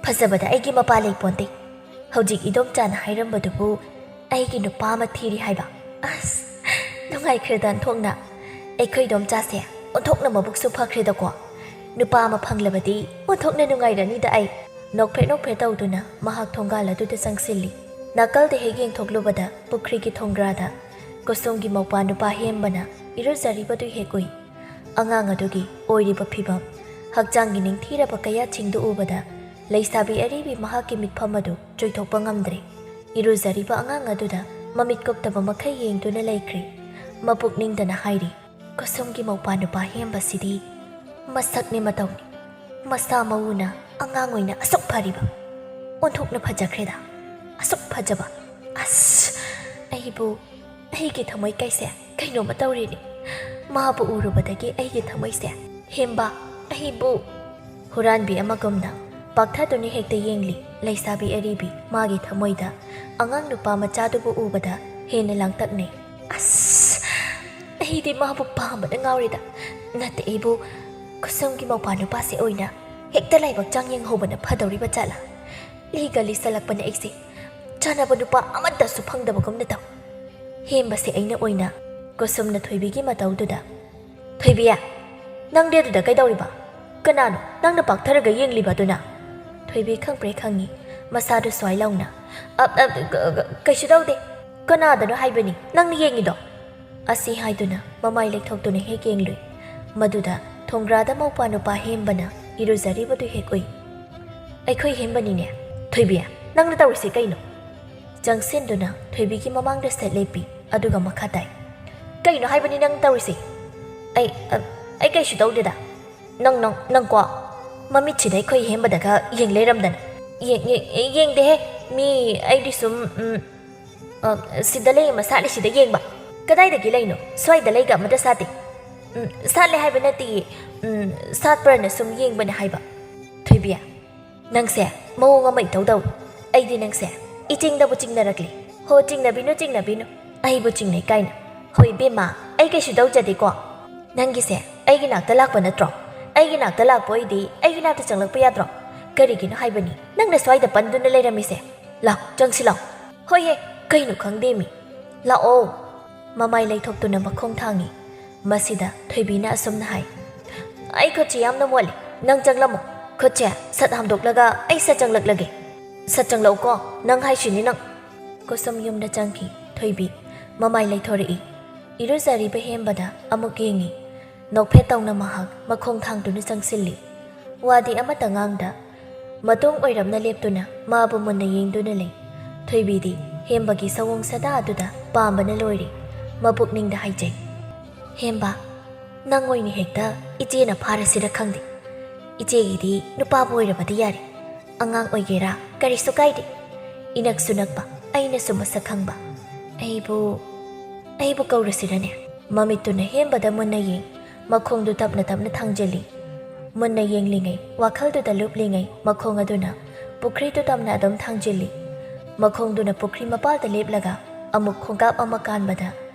ꯐꯖꯕꯗ ꯑꯩꯒꯤ ꯃꯄꯥ ꯂꯩꯄꯣꯟꯇꯦ꯫ ꯍꯧꯖꯤꯛ ꯏꯗꯣꯝꯆꯥꯅ ꯍꯥꯏꯔꯝꯕꯗꯨꯕꯨ ꯑꯩꯒꯤ ꯅꯨꯄꯥ ꯑꯃ ꯊꯤꯔꯤ ꯍꯥꯏꯕ꯫ ꯑꯁ, ꯅꯨꯡꯉꯥꯏꯈ꯭ꯔꯦꯗ ꯑꯣꯟꯊꯣꯛꯅ꯫ ꯑꯩꯈꯣꯏ ꯏꯗꯣꯝꯆꯥꯁꯦ ꯑꯣꯟꯊꯣꯛꯅ ꯃꯕꯨꯛꯁꯨ ꯐꯈ꯭ꯔꯦꯗꯀꯣ꯫ ꯅꯨꯄꯥ ꯑꯃ ꯐꯪꯂꯕꯗꯤ ꯑꯣꯟꯊꯣꯛꯅ ꯅꯨꯡꯉꯥꯏꯔꯅꯤꯗ ꯑꯩ꯫ ꯅꯣꯛꯐꯦꯠ ꯅꯣꯛꯐꯦꯠ ꯇꯧꯗꯨꯅ ꯃꯍꯥꯛ ꯊꯣꯡꯒꯥꯜ ꯑꯗꯨꯗ ꯆꯪꯁꯤꯜꯂꯤ꯫ ꯅꯥꯀꯜꯗ ꯍꯦꯛ ꯌꯦꯡꯊꯣꯛꯂꯨꯕꯗ ꯄꯨꯈ꯭ꯔꯤꯒꯤ ꯊꯣꯡꯒ꯭ꯔꯥꯗ ꯀꯨꯁꯨꯝꯒꯤ ꯃꯧꯄ꯭ꯋꯥ ꯅꯨꯄꯥ ꯍꯦꯝꯕꯅ ꯏꯔꯨꯖꯔꯤꯕꯗꯨ ꯍꯦꯛ ꯎꯏ꯫ ꯑꯉꯥꯡ ꯑꯗꯨꯒꯤ ꯑꯣꯏꯔꯤꯕ ꯐꯤꯕꯝ, ꯍꯛꯆꯥꯡꯒꯤ ꯅꯤꯡꯊꯤꯔꯕ ꯀꯌꯥꯠꯁꯤꯡꯗꯨ ꯎꯕꯗ ꯂꯩꯁꯥꯕꯤ ꯑꯔꯤꯕꯤ ꯃꯍꯥꯛꯀꯤ ꯃꯤꯠꯐꯝ ꯑꯗꯨ ꯆꯣꯏꯊꯣꯛꯄ ꯉꯝꯗ꯭ꯔꯦ꯫ ꯏꯔꯨꯖꯔꯤꯕ ꯑꯉꯥꯡ ꯑꯗꯨꯗ ꯃꯃꯤꯠ ꯀꯨꯞꯇꯕ ꯃꯈꯩ ꯌꯦꯡꯗꯨꯅ ꯂꯩꯈ꯭ꯔꯦ꯫ ꯃꯄꯨꯛꯅꯤꯡꯗꯅ ꯍꯥꯏꯔꯤ, ꯀꯨꯁꯨꯝꯒꯤ ꯃꯧꯄꯥ ꯅꯨꯄꯥ ꯍꯦꯝꯕꯁꯤꯗꯤ ꯃꯁꯛꯅꯤ ꯃꯇꯧꯅꯤ, ꯃꯁꯥ ꯃꯎꯅ ꯑꯉꯥꯡ ꯑꯣꯏꯅ ꯑꯁꯨꯛ ꯐꯔꯤꯕ, ꯑꯣꯟꯊꯣꯛꯅ ꯐꯖꯈ꯭ꯔꯦꯗ, ꯑꯁꯨꯛ ꯐꯖꯕ꯫ ꯑꯁ, ꯑꯩꯕꯨ, ꯑꯩꯒꯤ ꯊꯃꯣꯏ ꯀꯩꯁꯦ ꯀꯩꯅꯣꯝꯃ ꯇꯧꯔꯤꯅꯤ꯫ ꯃꯥꯕꯨ ꯎꯔꯨꯕꯗꯒꯤ ꯑꯩꯒꯤ ꯊꯃꯣꯏꯁꯦ, ꯍꯦꯝꯕ, ꯑꯩꯕꯨ ꯍꯨꯔꯥꯟꯕꯤ ꯑꯃꯒꯨꯝꯅ ꯄꯥꯛꯊꯗꯨꯅ ꯍꯦꯛꯇ ꯌꯦꯡꯂꯤ꯫ ꯂꯩꯁꯥꯕꯤ ꯑꯔꯤꯕꯤ ꯃꯥꯒꯤ ꯊꯃꯣꯏꯗ ꯑꯉꯥꯡ ꯅꯨꯄꯥ ꯃꯆꯥꯗꯨꯕꯨ ꯎꯕꯗ ꯍꯦꯟꯅ ꯂꯥꯡꯇꯛꯅꯩ꯫ ꯑꯁ, ꯑꯩꯗꯤ ꯃꯥꯕꯨ ꯄꯥꯝꯕꯅ ꯉꯥꯎꯔꯦꯗ꯫ ꯅꯠꯇꯦ, ꯑꯩꯕꯨ ꯈꯨꯁꯝꯒꯤ ꯃꯧꯄꯥ ꯅꯨꯄꯥꯁꯦ ꯑꯣꯏꯅ ꯍꯦꯛꯇ ꯂꯥꯏꯕꯛ ꯆꯥꯡ ꯌꯦꯡꯍꯧꯕꯅ ꯐꯗꯧꯔꯤꯕ ꯖꯥꯠꯂꯥ? ꯂꯤꯒ ꯂꯤꯁꯜꯂꯛꯄꯅ ꯑꯩꯁꯦ ꯆꯥꯟꯅꯕ ꯅꯨꯄꯥ ꯑꯃꯠꯇꯁꯨ ꯐꯪꯗꯕꯒꯨꯝꯅ ꯇꯧ꯫ ꯍꯦꯝꯕꯁꯦ ꯑꯩꯅ ꯑꯣꯏꯅ ꯀꯨꯁꯨꯝꯅ ꯊꯣꯏꯕꯤꯒꯤ ꯃꯇꯧꯗꯨꯗ, "ꯊꯣꯏꯕꯤ, ꯅꯪꯗꯤ ꯑꯗꯨꯗ ꯀꯩꯗꯧꯔꯤꯕ? ꯀꯅꯥꯅꯣ ꯅꯪꯅ ꯄꯥꯛꯊꯔꯒ ꯌꯦꯡꯂꯤꯕ ꯑꯗꯨꯅ?" ꯊꯣꯏꯕꯤ ꯈꯪꯄ꯭ꯔꯦ ꯈꯪꯉꯤ, ꯃꯁꯥꯗꯨ ꯁ꯭ꯋꯥꯏ ꯂꯥꯎꯅ, "ꯑ, ꯑ, ꯀ-, ꯀ-, ꯀꯩꯁꯨ ꯇꯧꯗꯦ꯫ ꯀꯅꯥꯗꯅꯣ ꯍꯥꯏꯕꯅꯤ ꯅꯪꯅ ꯌꯦꯡꯉꯤꯗꯣ?" ꯑꯁꯤ ꯍꯥꯏꯗꯨꯅ ꯃꯃꯥꯏ ꯂꯩꯊꯣꯛꯇꯨꯅ ꯍꯦꯛ ꯌꯦꯡꯂꯨꯏ꯫ ꯃꯗꯨꯗ ꯊꯣꯡꯒ꯭ꯔꯥꯗ ꯃꯧꯄꯥ ꯅꯨꯄꯥ ꯍꯦꯝꯕꯅ ꯏꯔꯨꯖꯔꯤꯕꯗꯨ ꯍꯦꯛ ꯎꯏ꯫ "ꯑꯩꯈꯣꯏ ꯍꯦꯝꯕꯅꯤꯅꯦ꯫ ꯊꯣꯏꯕꯤ, ꯅꯪꯅ ꯇꯧꯔꯤꯁꯤ ꯀꯩꯅꯣ?" ꯆꯪꯁꯤꯟꯗꯨꯅ ꯊꯣꯏꯕꯤꯒꯤ ꯃꯃꯥꯡꯗ ꯁꯠ ꯂꯦꯞꯄꯤ, ꯑꯗꯨꯒ ꯃꯈꯥ ꯇꯥꯏ, "ꯀꯩꯅꯣ ꯍꯥꯏꯕꯅꯤ ꯅꯪ ꯇꯧꯔꯤꯁꯤ?" "ꯑꯩ, ꯑ, ꯑꯩ ꯀꯩꯁꯨ ꯇꯧꯗꯦꯗ꯫ ꯅꯪ, ꯅꯪ, ꯅꯪꯀꯣ, ꯃꯃꯤꯠꯁꯤꯗ ꯑꯩꯈꯣꯏ ꯍꯦꯝꯕꯗꯒ ꯌꯦꯡ ꯂꯩꯔꯝꯗꯅ?" "ꯌꯦꯡ-, ꯌꯦꯡ-, ꯌꯦꯡꯗꯦꯍꯦ꯫ ꯃꯤ ꯑꯩꯗꯤ ꯁꯨꯝ, ꯎꯝ, ꯑ, ꯁꯤꯗ ꯂꯩ ꯑꯃ ꯁꯥꯠꯂꯤꯁꯤꯗ ꯌꯦꯡꯕ꯫" "ꯀꯗꯥꯏꯗꯒꯤ ꯂꯩꯅꯣ? ꯁ꯭ꯋꯥꯏꯗ ꯂꯩꯒ ꯑꯃꯠꯇ ꯁꯥꯠꯇꯦ꯫" "ꯎꯝ, ꯁꯥꯠꯂꯦ ꯍꯥꯏꯕ ꯅꯠꯇꯤꯌꯦ꯫ ꯎꯝ, ꯁꯥꯠꯄ꯭ꯔꯅ ꯁꯨꯝ ꯌꯦꯡꯕꯅꯦ ꯍꯥꯏꯕ꯫" "ꯊꯣꯏꯕꯤ, ꯅꯪꯁꯦ ꯃꯑꯣꯡ ꯑꯃ ꯏꯇꯧ ꯇꯧꯏ꯫ ꯑꯩꯗꯤ ꯅꯪꯁꯦ ꯏꯆꯤꯡꯗꯕꯨ ꯆꯤꯡꯅꯔꯛꯂꯦ꯫ ꯍꯣ, ꯆꯤꯡꯅꯕꯤꯅꯨ, ꯆꯤꯡꯅꯕꯤꯅꯨ꯫ ꯑꯩꯕꯨ ꯆꯤꯡꯅꯩ ꯀꯥꯏꯅ꯫ ꯍꯣꯏ ꯏꯕꯦꯝꯃ, ꯑꯩ ꯀꯩꯁꯨ ꯇꯧꯖꯗꯦꯀꯣ꯫ ꯅꯪꯒꯤꯁꯦ ꯑꯩꯒꯤ ꯅꯥꯛꯇ ꯂꯥꯛꯄ ꯅꯠꯇ꯭ꯔꯣ? ꯑꯩꯒꯤ ꯅꯥꯛꯇ ꯂꯥꯛꯄ ꯑꯣꯏꯗꯤ ꯑꯩꯒꯤ ꯅꯥꯛꯇ ꯆꯪꯂꯛꯄ ꯌꯥꯗ꯭ꯔꯣ? ꯀꯔꯤꯒꯤꯅꯣ ꯍꯥꯏꯕꯅꯤ ꯅꯪꯅ ꯁ꯭ꯋꯥꯏꯗ ꯄꯟꯗꯨꯅ ꯂꯩꯔꯝꯃꯤꯁꯦ? ꯂꯥꯎ, ꯆꯪꯁꯤ ꯂꯥꯎ꯫" "ꯍꯣꯏꯍꯦ, ꯀꯩꯅꯣ ꯈꯪꯗꯦꯃꯤ꯫ ꯂꯥꯛꯑꯣ꯫" ꯃꯃꯥꯏ ꯂꯩꯊꯣꯛꯇꯨꯅ ꯃꯈꯣꯡ ꯊꯥꯡꯉꯤ꯫ ꯃꯁꯤꯗ ꯊꯣꯏꯕꯤꯅ ꯑꯁꯨꯝꯅ ꯍꯥꯏ, "ꯑꯩ ꯈꯨꯠꯁꯦ ꯌꯥꯝꯅ ꯃꯣꯠꯂꯤ꯫ ꯅꯪ ꯆꯪꯂꯝꯃꯣ꯫ ꯈꯨꯠꯁꯦ ꯁꯠ ꯍꯥꯝꯗꯣꯛꯂꯒ ꯑꯩ ꯁꯠ ꯆꯪꯂꯛꯂꯒꯦ꯫ ꯁꯠ ꯆꯪꯂꯛꯎꯀꯣ, ꯅꯪ ꯍꯥꯏꯁꯤꯅꯤ ꯅꯪ꯫" ꯀꯨꯁꯨꯝ ꯌꯨꯝꯗ ꯆꯪꯈꯤ꯫ ꯊꯣꯏꯕꯤ ꯃꯃꯥꯏ ꯂꯩꯊꯣꯔꯛꯏ꯫ ꯏꯔꯨꯖꯔꯤꯕ ꯍꯦꯝꯕꯗ ꯑꯃꯨꯛ ꯌꯦꯡꯉꯤ꯫ ꯅꯣꯛꯐꯦꯠ ꯇꯧꯅ ꯃꯍꯥꯛ ꯃꯈꯣꯡ ꯊꯥꯡꯗꯨꯅ ꯆꯪꯁꯤꯜꯂꯤ꯫ ꯋꯥꯗꯤ ꯑꯃꯠꯇ ꯉꯥꯡꯗ ꯃꯇꯨꯡ ꯑꯣꯏꯔꯞꯅ ꯂꯦꯞꯇꯨꯅ ꯃꯥꯕꯨ ꯃꯨꯟꯅ ꯌꯦꯡꯗꯨꯅ ꯂꯩ꯫ ꯊꯣꯏꯕꯤꯗꯤ ꯍꯦꯝꯕꯒꯤ ꯁꯑꯣꯡ ꯁꯥꯗꯥ ꯑꯗꯨꯗ ꯄꯥꯝꯕꯅ ꯂꯣꯏꯔꯤ꯫ ꯃꯄꯨꯛꯅꯤꯡꯗ ꯍꯥꯏꯖꯩ, "ꯍꯦꯝꯕ, "ꯅꯪ ꯑꯣꯏꯅ ꯍꯦꯛꯇ ꯏꯆꯦꯅ ꯐꯥꯔꯁꯤꯔ ꯈꯪꯗꯦ꯫ ꯏꯆꯦꯒꯤꯗꯤ ꯅꯨꯄꯥꯕꯨ ꯑꯣꯏꯔꯕꯗꯤ ꯌꯥꯔꯦ꯫ ꯑꯉꯥꯡ ꯑꯣꯏꯒꯦꯔꯥ ꯀꯔꯤꯁꯨ ꯀꯥꯏꯗꯦ꯫ ꯏꯅꯛꯁꯨ ꯅꯛꯄ, ꯑꯩꯅꯁꯨ ꯃꯁꯛ ꯈꯪꯕ꯫ ꯑꯩꯕꯨ, ꯑꯩꯕꯨ ꯀꯧꯔꯁꯤꯔꯅꯦ?" ꯃꯃꯤꯠꯇꯨꯅ ꯍꯦꯝꯕꯗ ꯃꯨꯟꯅ ꯌꯦꯡ, ꯃꯈꯣꯡꯗꯨ ꯇꯞꯅ ꯇꯞꯅ ꯊꯥꯡꯖꯤꯜꯂꯤ꯫ ꯃꯨꯟꯅ ꯌꯦꯡꯂꯤꯉꯩ, ꯋꯥꯈꯜꯗꯨꯗ ꯂꯨꯞꯂꯤꯉꯩ, ꯃꯈꯣꯡ ꯑꯗꯨꯅ ꯄꯨꯈ꯭ꯔꯤꯗꯨ ꯇꯞꯅ ꯑꯗꯨꯝ ꯊꯥꯡꯖꯤꯜꯂꯤ꯫ ꯃꯈꯣꯡꯗꯨꯅ ꯄꯨꯈ꯭ꯔꯤ ꯃꯄꯥꯜꯗ ꯂꯦꯞꯂꯒ ꯑꯃꯨꯛ ꯈꯣꯡꯀꯥꯞ ꯑꯃ ꯀꯥꯟꯕꯗ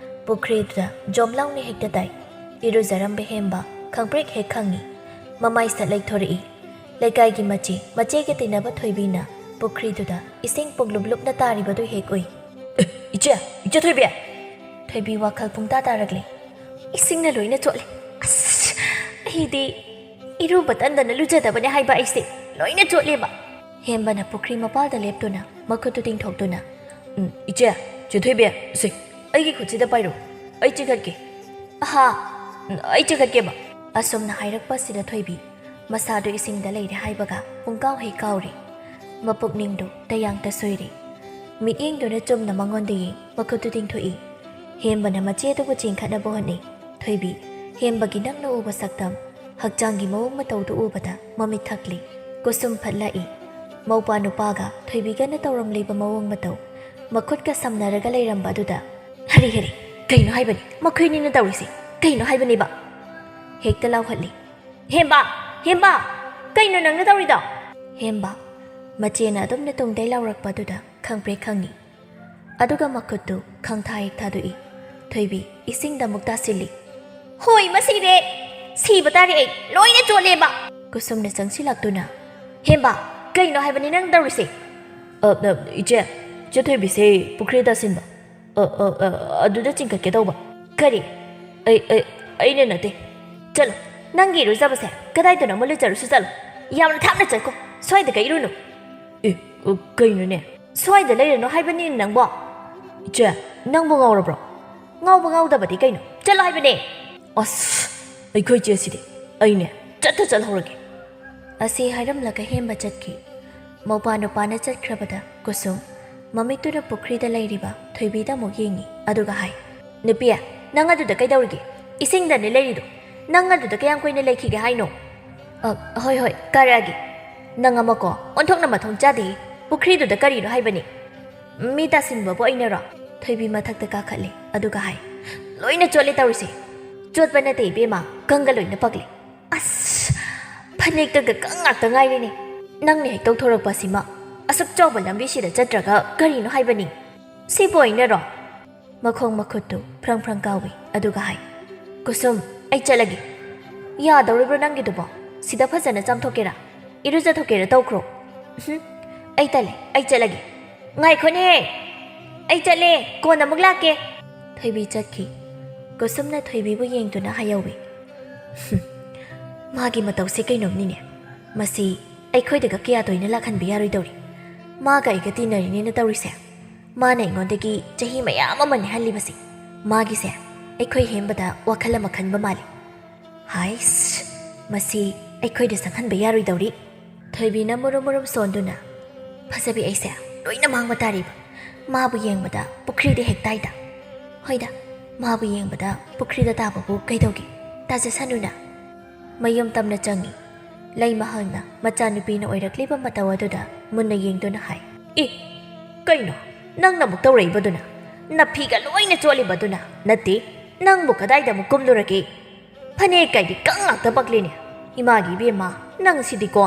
ꯄꯨꯈ꯭ꯔꯤꯗꯨꯗ ꯖꯣꯝ ꯂꯥꯎꯅ ꯍꯦꯛꯇ ꯇꯥꯏ꯫ ꯏꯔꯨꯖꯔꯝꯕ ꯍꯦꯝꯕ ꯈꯪꯄ꯭ꯔꯦꯛ ꯍꯦꯛ ꯈꯪꯉꯤ꯫ ꯃꯃꯥꯏ ꯁꯠ ꯂꯩꯊꯣꯔꯛꯏ꯫ ꯂꯩꯀꯥꯏꯒꯤ ꯃꯆꯦ, ꯃꯆꯦꯒ ꯇꯤꯟꯅꯕ ꯊꯣꯏꯕꯤꯅ ꯄꯨꯈ꯭ꯔꯤꯗꯨꯗ ꯏꯁꯤꯡ ꯄꯨꯡꯂꯨꯞ ꯂꯨꯞꯅ ꯇꯥꯔꯤꯕꯗꯨ ꯍꯦꯛ ꯎꯏ꯫ "ꯑꯦ, ꯏꯆꯦ, ꯏꯆꯦ ꯊꯣꯏꯕꯤ!" ꯊꯣꯏꯕꯤ ꯋꯥꯈꯜ ꯄꯨꯡꯇꯥ ꯇꯥꯔꯛꯂꯦ꯫ "ꯏꯁꯤꯡꯅ ꯂꯣꯏꯅ ꯆꯣꯠꯂꯦ꯫ ꯑꯁ, ꯑꯩꯗꯤ ꯏꯔꯨꯕ ꯇꯟꯗꯅ ꯂꯨꯖꯗꯕꯅꯦ ꯍꯥꯏꯕ ꯑꯩꯁꯦ꯫ ꯂꯣꯏꯅ ꯆꯣꯠꯂꯦꯕ!" ꯍꯦꯝꯕꯅ ꯄꯨꯈ꯭ꯔꯤ ꯃꯄꯥꯜꯗ ꯂꯦꯞꯇꯨꯅ ꯃꯈꯨꯠꯇꯨ ꯇꯤꯡꯊꯣꯛꯇꯨꯅ, "ꯎꯝ, ꯏꯆꯦ, ꯆꯦ ꯊꯣꯏꯕꯤ, ꯁꯦ, ꯑꯩꯒꯤ ꯈꯨꯠꯁꯤꯗ ꯄꯥꯏꯔꯣ꯫ ꯑꯩ ꯆꯤꯡꯈꯠꯀꯦ꯫" "ꯑꯍꯥ, ꯎꯝ, ꯑꯩ ꯆꯤꯡꯈꯠꯀꯦꯕ!" ꯑꯁꯨꯝꯅ ꯍꯥꯏꯔꯛꯄꯁꯤꯗ ꯊꯣꯏꯕꯤ ꯃꯁꯥꯗꯨ ꯏꯁꯤꯡꯗ ꯂꯩꯔꯦ ꯍꯥꯏꯕꯒ ꯄꯨꯡꯀꯥꯎ ꯍꯦꯛ ꯀꯥꯎꯔꯦ꯫ ꯃꯄꯨꯛꯅꯤꯡꯗꯨ ꯇꯌꯥꯡꯇ ꯁꯣꯏꯔꯦ꯫ ꯃꯤꯠꯌꯦꯡꯗꯨꯅ ꯆꯨꯝꯅ ꯃꯉꯣꯟꯗ ꯌꯦꯡ, ꯃꯈꯨꯠꯇꯨ ꯇꯤꯡꯊꯣꯛꯏ꯫ ꯍꯦꯝꯕꯅ ꯃꯆꯦꯗꯨꯕꯨ ꯆꯤꯡꯈꯠꯅꯕ ꯍꯣꯠꯅꯩ꯫ ꯊꯣꯏꯕꯤ, ꯍꯦꯝꯕꯒꯤ ꯅꯛꯅ ꯎꯕ ꯁꯛꯇꯝ, ꯍꯛꯆꯥꯡꯒꯤ ꯃꯑꯣꯡ ꯃꯇꯧꯗꯨ ꯎꯕꯗ ꯃꯃꯤꯠ ꯊꯛꯂꯤ꯫ ꯀꯨꯁꯨꯝ ꯐꯠꯂꯛꯏ꯫ ꯃꯧꯄꯥ ꯅꯨꯄꯥꯒ ꯊꯣꯏꯕꯤꯒꯅ ꯇꯧꯔꯝꯂꯤꯕ ꯃꯑꯣꯡ ꯃꯇꯧ, ꯃꯈꯨꯠꯀ ꯁꯝꯅꯔꯒ ꯂꯩꯔꯝꯕ ꯑꯗꯨꯗ, "ꯍꯔꯦ, ꯍꯔꯦ, ꯀꯩꯅꯣ ꯍꯥꯏꯕꯅꯤ? ꯃꯈꯣꯏꯅꯤꯅ ꯇꯧꯔꯤꯁꯦ ꯀꯩꯅꯣ ꯍꯥꯏꯕꯅꯦꯕ?" ꯍꯦꯛꯇ ꯂꯥꯎꯍꯠꯂꯤ꯫ "ꯍꯦꯝꯕ! ꯍꯦꯝꯕ! ꯀꯩꯅꯣ ꯅꯪꯅ ꯇꯧꯔꯤꯗꯣ?" ꯍꯦꯝꯕ, ꯃꯆꯦꯅ ꯑꯗꯨꯝꯅ ꯇꯨꯡꯗꯩ ꯂꯥꯎꯔꯛꯄ ꯑꯗꯨꯗ ꯈꯪꯄ꯭ꯔꯦꯛ ꯈꯪꯉꯤ꯫ ꯑꯗꯨꯒ ꯃꯈꯨꯠꯇꯨ ꯈꯪꯊꯥ ꯍꯦꯛ ꯊꯥꯗꯣꯛꯏ꯫ ꯊꯣꯏꯕꯤ ꯏꯁꯤꯡꯗ ꯑꯃꯨꯛ ꯇꯥꯁꯤꯜꯂꯤ꯫ "ꯍꯣꯏ, ꯃꯁꯤꯔꯦ! ꯁꯤꯕ ꯇꯥꯔꯦ ꯑꯩ! ꯂꯣꯏꯅ ꯆꯣꯠꯂꯦꯕ!" ꯀꯨꯁꯨꯝꯅ ꯆꯪꯁꯤꯜꯂꯛꯇꯨꯅ, "ꯍꯦꯝꯕ, ꯀꯩꯅꯣ ꯍꯥꯏꯕꯅꯤ ꯅꯪ ꯇꯧꯔꯤꯁꯦ?" "ꯑ, ꯑ, ꯏꯆꯦ, ꯏꯆꯦ ꯊꯣꯏꯕꯤꯁꯦ ꯄꯨꯈ꯭ꯔꯤ ꯇꯥꯁꯤꯟꯕ꯫ ꯑ, ꯑ, ꯑ, ꯑꯗꯨꯗ ꯆꯤꯡꯈꯠꯀꯦ ꯇꯧꯕ꯫" "ꯀꯔꯤ?" "ꯑꯩ, ꯑꯩ, ꯑꯩꯅ ꯅꯠꯇꯦ꯫ ꯆꯠꯂꯣ, ꯅꯪꯒꯤ ꯏꯔꯨꯖꯕꯁꯦ ꯀꯗꯥꯏꯗꯅꯣ ꯑꯃ ꯂꯨꯖꯔꯨꯁꯤ ꯆꯠꯂꯣ꯫ ꯌꯥꯝꯅ ꯊꯥꯞꯅ ꯆꯠꯈꯣ, ꯁ꯭ꯋꯥꯏꯗ ꯀꯩ ꯏꯔꯨꯅꯣ?" "ꯑꯦ, ꯑ, ꯀꯩꯅꯣꯅꯦ?" "ꯁ꯭ꯋꯥꯏꯗ ꯂꯩꯔꯅꯨ ꯍꯥꯏꯕꯅꯤ ꯅꯪꯕꯣ꯫" "ꯏꯆꯦ, ꯅꯪꯕꯨ ꯉꯥꯎꯔꯕ꯭ꯔꯣ?" "ꯉꯥꯎꯕ ꯉꯥꯎꯗꯕꯗꯤ ꯀꯩꯅꯣ? ꯆꯠꯂꯣ ꯍꯥꯏꯕꯅꯦ!" "ꯑꯁ, ꯑꯩꯈꯣꯏ ꯆꯦꯁꯤꯗꯤ꯫ ꯑꯩꯅꯦ ꯆꯠꯇ ꯆꯠꯍꯧꯔꯒꯦ꯫" ꯑꯁꯤ ꯍꯥꯏꯔꯝꯂꯒ ꯍꯦꯝꯕ ꯆꯠꯈꯤ꯫ ꯃꯧꯄꯥ ꯅꯨꯄꯥꯅ ꯆꯠꯈ꯭ꯔꯕꯗ ꯀꯨꯁꯨꯝ ꯃꯃꯤꯠꯇꯨꯅ ꯄꯨꯈ꯭ꯔꯤꯗ ꯂꯩꯔꯤꯕ ꯊꯣꯏꯕꯤꯗ ꯑꯃꯨꯛ ꯌꯦꯡꯉꯤ, ꯑꯗꯨꯒ ꯍꯥꯏ, "ꯅꯨꯄꯤ, ꯅꯪ ꯑꯗꯨꯗ ꯀꯩꯗꯧꯔꯤꯒꯦ? ꯏꯁꯤꯡꯗꯅꯦ ꯂꯩꯔꯤꯗꯣ꯫ "ꯅꯪ ꯑꯗꯨꯗ ꯀꯌꯥꯝ ꯀꯨꯏꯅ ꯂꯩꯈꯤꯒꯦ ꯍꯥꯏꯅꯣ?" "ꯑ, ꯍꯣꯏ, ꯍꯣꯏ, ꯀꯥꯔꯛꯑꯒꯦ꯫ ꯅꯪ ꯑꯃꯀꯣ ꯑꯣꯟꯊꯣꯛꯅ ꯃꯊꯣꯡ ꯆꯥꯗꯦ꯫ ꯄꯨꯈ꯭ꯔꯤꯗꯨꯗ ꯀꯔꯤꯅꯣ ꯍꯥꯏꯕꯅꯤ? ꯃꯤ ꯇꯥꯁꯤꯟꯕꯕꯨ ꯑꯩꯅꯔꯣ?" ꯊꯣꯏꯕꯤ ꯃꯊꯛꯇ ꯀꯥꯈꯠꯂꯦ, ꯑꯗꯨꯒ ꯍꯥꯏ, "ꯂꯣꯏꯅ ꯆꯣꯠꯂꯦ ꯇꯧꯔꯤꯁꯦ꯫ ꯆꯣꯠꯄ ꯅꯠꯇꯦ ꯏꯕꯦꯝꯃ, ꯀꯪꯒ ꯂꯣꯏꯅ ꯄꯛꯂꯦ꯫ ꯑꯁ, ꯐꯅꯦꯛꯇꯒ ꯀꯪ ꯉꯥꯛꯇ ꯉꯥꯏꯔꯦꯅꯦ꯫ ꯅꯪꯅ ꯍꯦꯛ ꯇꯧꯊꯣꯔꯛꯄ ꯑꯁꯤꯃ, ꯑꯁꯨꯛ ꯆꯥꯎꯕ ꯂꯝꯕꯤꯁꯤꯗ ꯆꯠꯇ꯭ꯔꯒ ꯀꯔꯤꯅꯣ ꯍꯥꯏꯕꯅꯤ? ꯁꯤꯕꯨ ꯑꯩꯅꯔꯣ?" ꯃꯈꯣꯡ ꯃꯈꯨꯠꯇꯨ ꯐ꯭ꯔꯪ ꯐ꯭ꯔꯪ ꯀꯥꯎꯏ, ꯑꯗꯨꯒ ꯍꯥꯏ, "ꯀꯨꯁꯨꯝ, ꯑꯩ ꯆꯠꯂꯒꯦ꯫" "ꯌꯥꯗꯧꯔꯤꯕ꯭ꯔꯣ ꯅꯪꯒꯤꯗꯨꯕꯣ? ꯁꯤꯗ ꯐꯖꯅ ꯆꯥꯝꯊꯣꯛꯀꯦꯔꯥ? ꯏꯔꯨꯖꯊꯣꯛꯀꯦꯔꯥ ꯇꯧꯈ꯭ꯔꯣ꯫" "ꯎꯝꯍꯨꯝ, ꯑꯩ ꯇꯜꯂꯦ, ꯑꯩ ꯆꯠꯂꯒꯦ꯫" "ꯉꯥꯏꯈꯣꯅꯦ, ꯑꯩ ꯆꯠꯂꯦ, ꯀꯣꯟꯅ ꯑꯃꯨꯛ ꯂꯥꯛꯀꯦ꯫" ꯊꯣꯏꯕꯤ ꯆꯠꯈꯤ꯫ ꯀꯨꯁꯨꯝꯅ ꯊꯣꯏꯕꯤꯕꯨ ꯌꯦꯡꯗꯨꯅ ꯍꯥꯏꯍꯧꯏ, "ꯍꯨꯝ, ꯃꯥꯒꯤ ꯃꯇꯧꯁꯦ ꯀꯩꯅꯣꯝꯅꯤꯅꯦ꯫ ꯃꯁꯤ ꯑꯩꯈꯣꯏꯗꯒ ꯀꯌꯥ ꯇꯣꯏꯅ ꯂꯥꯛꯍꯟꯕ ꯌꯥꯔꯣꯏꯗꯧꯔꯤ꯫ ꯃꯥꯒ ꯑꯩꯒ ꯇꯤꯟꯅꯔꯤꯅꯦꯅ ꯇꯧꯔꯤꯁꯦ꯫ ꯃꯥꯅ ꯑꯩꯉꯣꯟꯗꯒꯤ ꯆꯍꯤ ꯃꯌꯥꯝ ꯑꯃ ꯅꯦꯍꯜꯂꯤꯕꯁꯦ꯫ ꯃꯥꯒꯤꯁꯦ ꯑꯩꯈꯣꯏ ꯍꯦꯟꯕꯗ ꯋꯥꯈꯜ ꯑꯃ ꯈꯟꯕ ꯃꯥꯜꯂꯤ꯫ ꯍꯥꯏꯁ, ꯃꯁꯤ ꯑꯩꯈꯣꯏꯗ ꯆꯪꯍꯟꯕ ꯌꯥꯔꯣꯏꯗꯧꯔꯤ꯫" ꯊꯣꯏꯕꯤꯅ ꯃꯨꯔꯨꯝ ꯃꯨꯔꯨꯝ ꯁꯣꯟꯗꯨꯅ, "ꯐꯖꯕꯤ, ꯑꯩꯁꯦ ꯂꯣꯏꯅ ꯃꯥꯡꯕ ꯇꯥꯔꯤꯕ꯫ ꯃꯥꯕꯨ ꯌꯦꯡꯕꯗ ꯄꯨꯈ꯭ꯔꯤꯗ ꯍꯦꯛ ꯇꯥꯏꯗ꯫ ꯍꯣꯏꯗ, ꯃꯥꯕꯨ ꯌꯦꯡꯕꯗ ꯄꯨꯈ꯭ꯔꯤꯗ ꯇꯥꯕꯕꯨ ꯀꯩꯗꯧꯒꯦ? ꯇꯥꯖꯁꯅꯨꯅ꯫" ꯃꯌꯨꯝ ꯇꯝꯅ ꯆꯪꯉꯤ꯫ ꯂꯩꯃꯍꯜꯅ ꯃꯆꯥꯅꯨꯄꯤꯅ ꯑꯣꯏꯔꯛꯂꯤꯕ ꯃꯇꯧ ꯑꯗꯨꯗ ꯃꯨꯟꯅ ꯌꯦꯡꯗꯨꯅ ꯍꯥꯏ, "ꯑꯦ, ꯀꯩꯅꯣ ꯅꯪꯅ ꯑꯃꯨꯛ ꯇꯧꯔꯛꯏꯕꯗꯨꯅ? ꯅꯐꯤꯒ ꯂꯣꯏꯅ ꯆꯣꯠꯂꯤꯕꯗꯨꯅ? ꯅꯠꯇꯦ, ꯅꯪꯕꯨ ꯀꯗꯥꯏꯗ ꯑꯃꯨꯛ ꯀꯨꯝꯂꯨꯔꯒꯦ? ꯐꯅꯦꯛ ꯀꯥꯏꯗꯤ ꯀꯪ ꯉꯥꯛꯇ ꯄꯛꯂꯤꯅꯦ꯫ ꯏꯃꯥꯒꯤ ꯏꯕꯦꯝꯃ, ꯅꯪ ꯁꯤꯗꯤꯀꯣ꯫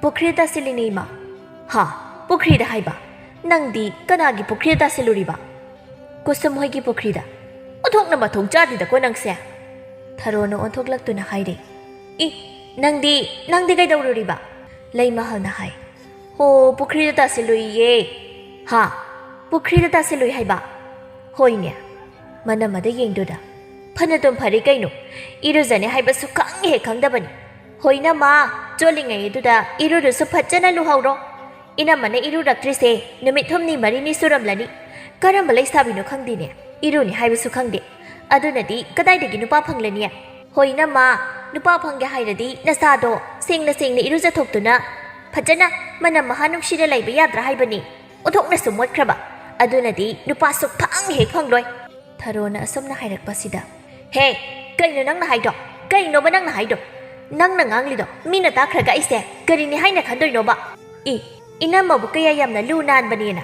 ꯄꯨꯈ꯭ꯔꯤꯗ ꯇꯥꯁꯤꯜꯂꯤꯅꯦ ꯏꯃꯥ꯫" "ꯍꯥ? ꯄꯨꯈ꯭ꯔꯤꯗ ꯍꯥꯏꯕ? ꯅꯪꯗꯤ ꯀꯅꯥꯒꯤ ꯄꯨꯈ꯭ꯔꯤꯗ ꯇꯥꯁꯤꯜꯂꯨꯔꯤꯕ?" "ꯀꯨꯁꯨꯝ ꯍꯣꯏꯒꯤ ꯄꯨꯈ꯭ꯔꯤꯗ꯫" "ꯑꯣꯟꯊꯣꯛꯅ ꯃꯊꯣꯡ ꯆꯥꯗꯦꯗꯀꯣ ꯅꯪꯁꯦ꯫" ꯊꯔꯣꯅ ꯑꯣꯟꯊꯣꯛꯂꯛꯇꯨꯅ ꯍꯥꯏꯔꯦ, "ꯏ, ꯅꯪꯗꯤ, ꯅꯪꯗꯤ ꯀꯩꯗꯧꯔꯨꯔꯤꯕ?" ꯂꯩꯃꯍꯜꯅ ꯍꯥꯏ, "ꯍꯣ, ꯄꯨꯈ꯭ꯔꯤꯗ ꯇꯥꯁꯤꯜꯂꯨꯏꯌꯦ꯫" "ꯍꯥ? ꯄꯨꯈ꯭ꯔꯤꯗ ꯇꯥꯁꯤꯜꯂꯨꯏ ꯍꯥꯏꯕ?" "ꯍꯣꯏꯅꯦ꯫" ꯃꯅꯝ ꯑꯗ ꯌꯦꯡꯗꯨꯅ, "ꯐꯅꯗꯨꯝ ꯐꯔꯦ ꯀꯩꯅꯣ꯫ ꯏꯔꯨꯖꯅꯤ ꯍꯥꯏꯕ ꯁꯨꯛꯈꯪ ꯍꯦꯛ ꯈꯪꯗꯕꯅꯤ꯫ ꯍꯣꯏ, ꯏꯅꯝꯃ, ꯆꯣꯠꯂꯤꯉꯩ ꯑꯗꯨꯗ ꯏꯔꯨꯗꯨꯁꯨ ꯐꯖꯅ ꯂꯨꯍꯧꯔꯣ꯫ ꯏꯅꯝꯃꯅ ꯏꯔꯨꯔꯛꯇ꯭ꯔꯤꯁꯦ ꯅꯨꯃꯤꯠ ꯍꯨꯝꯅꯤ ꯃꯔꯤꯅꯤ ꯁꯨꯔꯝꯂꯅꯤ꯫ ꯀꯔꯝꯕ ꯂꯩꯁꯥꯕꯤꯅꯣ ꯈꯪꯗꯦꯅꯦ, ꯏꯔꯨꯅꯤ ꯍꯥꯏꯕꯁꯨ ꯈꯪꯗꯦ꯫ ꯑꯗꯨꯅꯗꯤ ꯀꯗꯥꯏꯗꯒꯤ ꯅꯨꯄꯥ ꯐꯪꯂꯅꯤ? ꯍꯣꯏ, ꯏꯅꯝꯃ, ꯅꯨꯄꯥ ꯐꯪꯒꯦ ꯍꯥꯏꯔꯗꯤ ꯅꯁꯥꯗꯣ ꯁꯦꯡꯅ ꯁꯦꯡꯅ ꯏꯔꯨꯖꯊꯣꯛꯇꯨꯅ ꯐꯖꯅ ꯃꯅꯝ ꯃꯍꯥ ꯅꯨꯡꯁꯤꯅ ꯂꯩꯕ ꯌꯥꯗ꯭ꯔꯥ ꯍꯥꯏꯕꯅꯤ꯫ ꯑꯣꯟꯊꯣꯛꯅꯁꯨ ꯃꯣꯠꯈ꯭ꯔꯕ꯫ ꯑꯗꯨꯅꯗꯤ ꯅꯨꯄꯥ ꯁꯨꯛꯐꯪ ꯍꯦꯛ ꯐꯪꯂꯣꯏ꯫" ꯊꯔꯣꯅ ꯑꯁꯨꯝꯅ ꯍꯥꯏꯔꯛꯄꯁꯤꯗ, "ꯍꯦ, ꯀꯩꯅꯣ ꯅꯪꯅ ꯍꯥꯏꯗꯣ? ꯀꯩꯅꯣꯕ ꯅꯪꯅ ꯍꯥꯏꯗꯣ? ꯅꯪꯅ ꯉꯥꯡꯂꯤꯗꯣ ꯃꯤꯅ ꯇꯥꯈ꯭ꯔꯒ ꯑꯩꯁꯦ ꯀꯔꯤꯅꯤ ꯍꯥꯏꯅ ꯈꯟꯗꯣꯏꯅꯣꯕ? ꯏ, ꯏꯅꯝꯃꯕꯨ ꯀꯌꯥ ꯌꯥꯝꯅ ꯂꯨ ꯅꯥꯟꯕꯅꯦꯅ꯫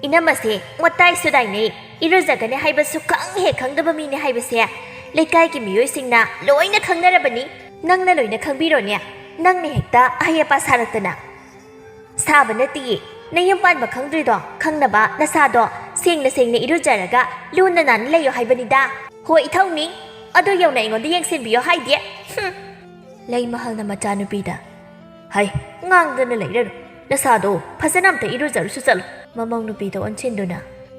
ꯏꯅꯝꯃꯁꯦ ꯃꯇꯥꯏ ꯁꯨꯗꯥꯏꯅꯩ, ꯏꯔꯨꯖꯒꯅꯤ ꯍꯥꯏꯕꯁꯨ ꯈꯪ ꯍꯦꯛ ꯈꯪꯗꯕ ꯃꯤꯅꯤ ꯍꯥꯏꯕꯁꯦ ꯂꯩꯀꯥꯏꯒꯤ ꯃꯤꯑꯣꯏꯁꯤꯡꯅ ꯂꯣꯏꯅ ꯈꯪꯅꯔꯕꯅꯤ꯫ ꯅꯪꯅ ꯂꯣꯏꯅ ꯈꯪꯕꯤꯔꯣꯅꯦ꯫ ꯅꯪꯅ ꯍꯦꯛꯇ ꯑꯍꯩ ꯑꯄꯥ ꯁꯥꯔꯛꯇꯅ꯫ ꯁꯥꯕ ꯅꯠꯇꯤꯌꯦ꯫ ꯅꯌꯨꯝ ꯄꯥꯟꯕ ꯈꯪꯗ꯭ꯔꯤꯗꯣ ꯈꯪꯅꯕ ꯅꯁꯥꯗꯣ ꯁꯦꯡꯅ ꯁꯦꯡꯅ ꯏꯔꯨꯖꯔꯒ ꯂꯨꯅ ꯅꯥꯟꯅ ꯂꯩꯌꯣ ꯍꯥꯏꯕꯅꯤꯗ꯫ ꯍꯣꯏ, ꯏꯊꯧꯅꯤ꯫ ꯑꯗꯨ ꯌꯧꯅ ꯑꯩꯉꯣꯟꯗ ꯌꯦꯡꯁꯤꯟꯕꯤꯌꯣ ꯍꯥꯏꯗꯦ꯫ ꯍꯨꯝ꯫ ꯂꯩꯃꯍꯜꯅ ꯃꯆꯥꯅꯨꯄꯤꯗ, "ꯍꯩ, ꯉꯥꯡꯗꯅ ꯂꯩꯔꯅꯨ꯫ ꯅꯁꯥꯗꯣ ꯐꯖꯅ ꯑꯝꯇ ꯏꯔꯨꯖꯔꯨꯁꯨ ꯆꯠꯂꯣ"꯫ ꯃꯃꯧ ꯅꯨꯄꯤꯗ ꯑꯣꯟꯁꯤꯟꯗꯨꯅ,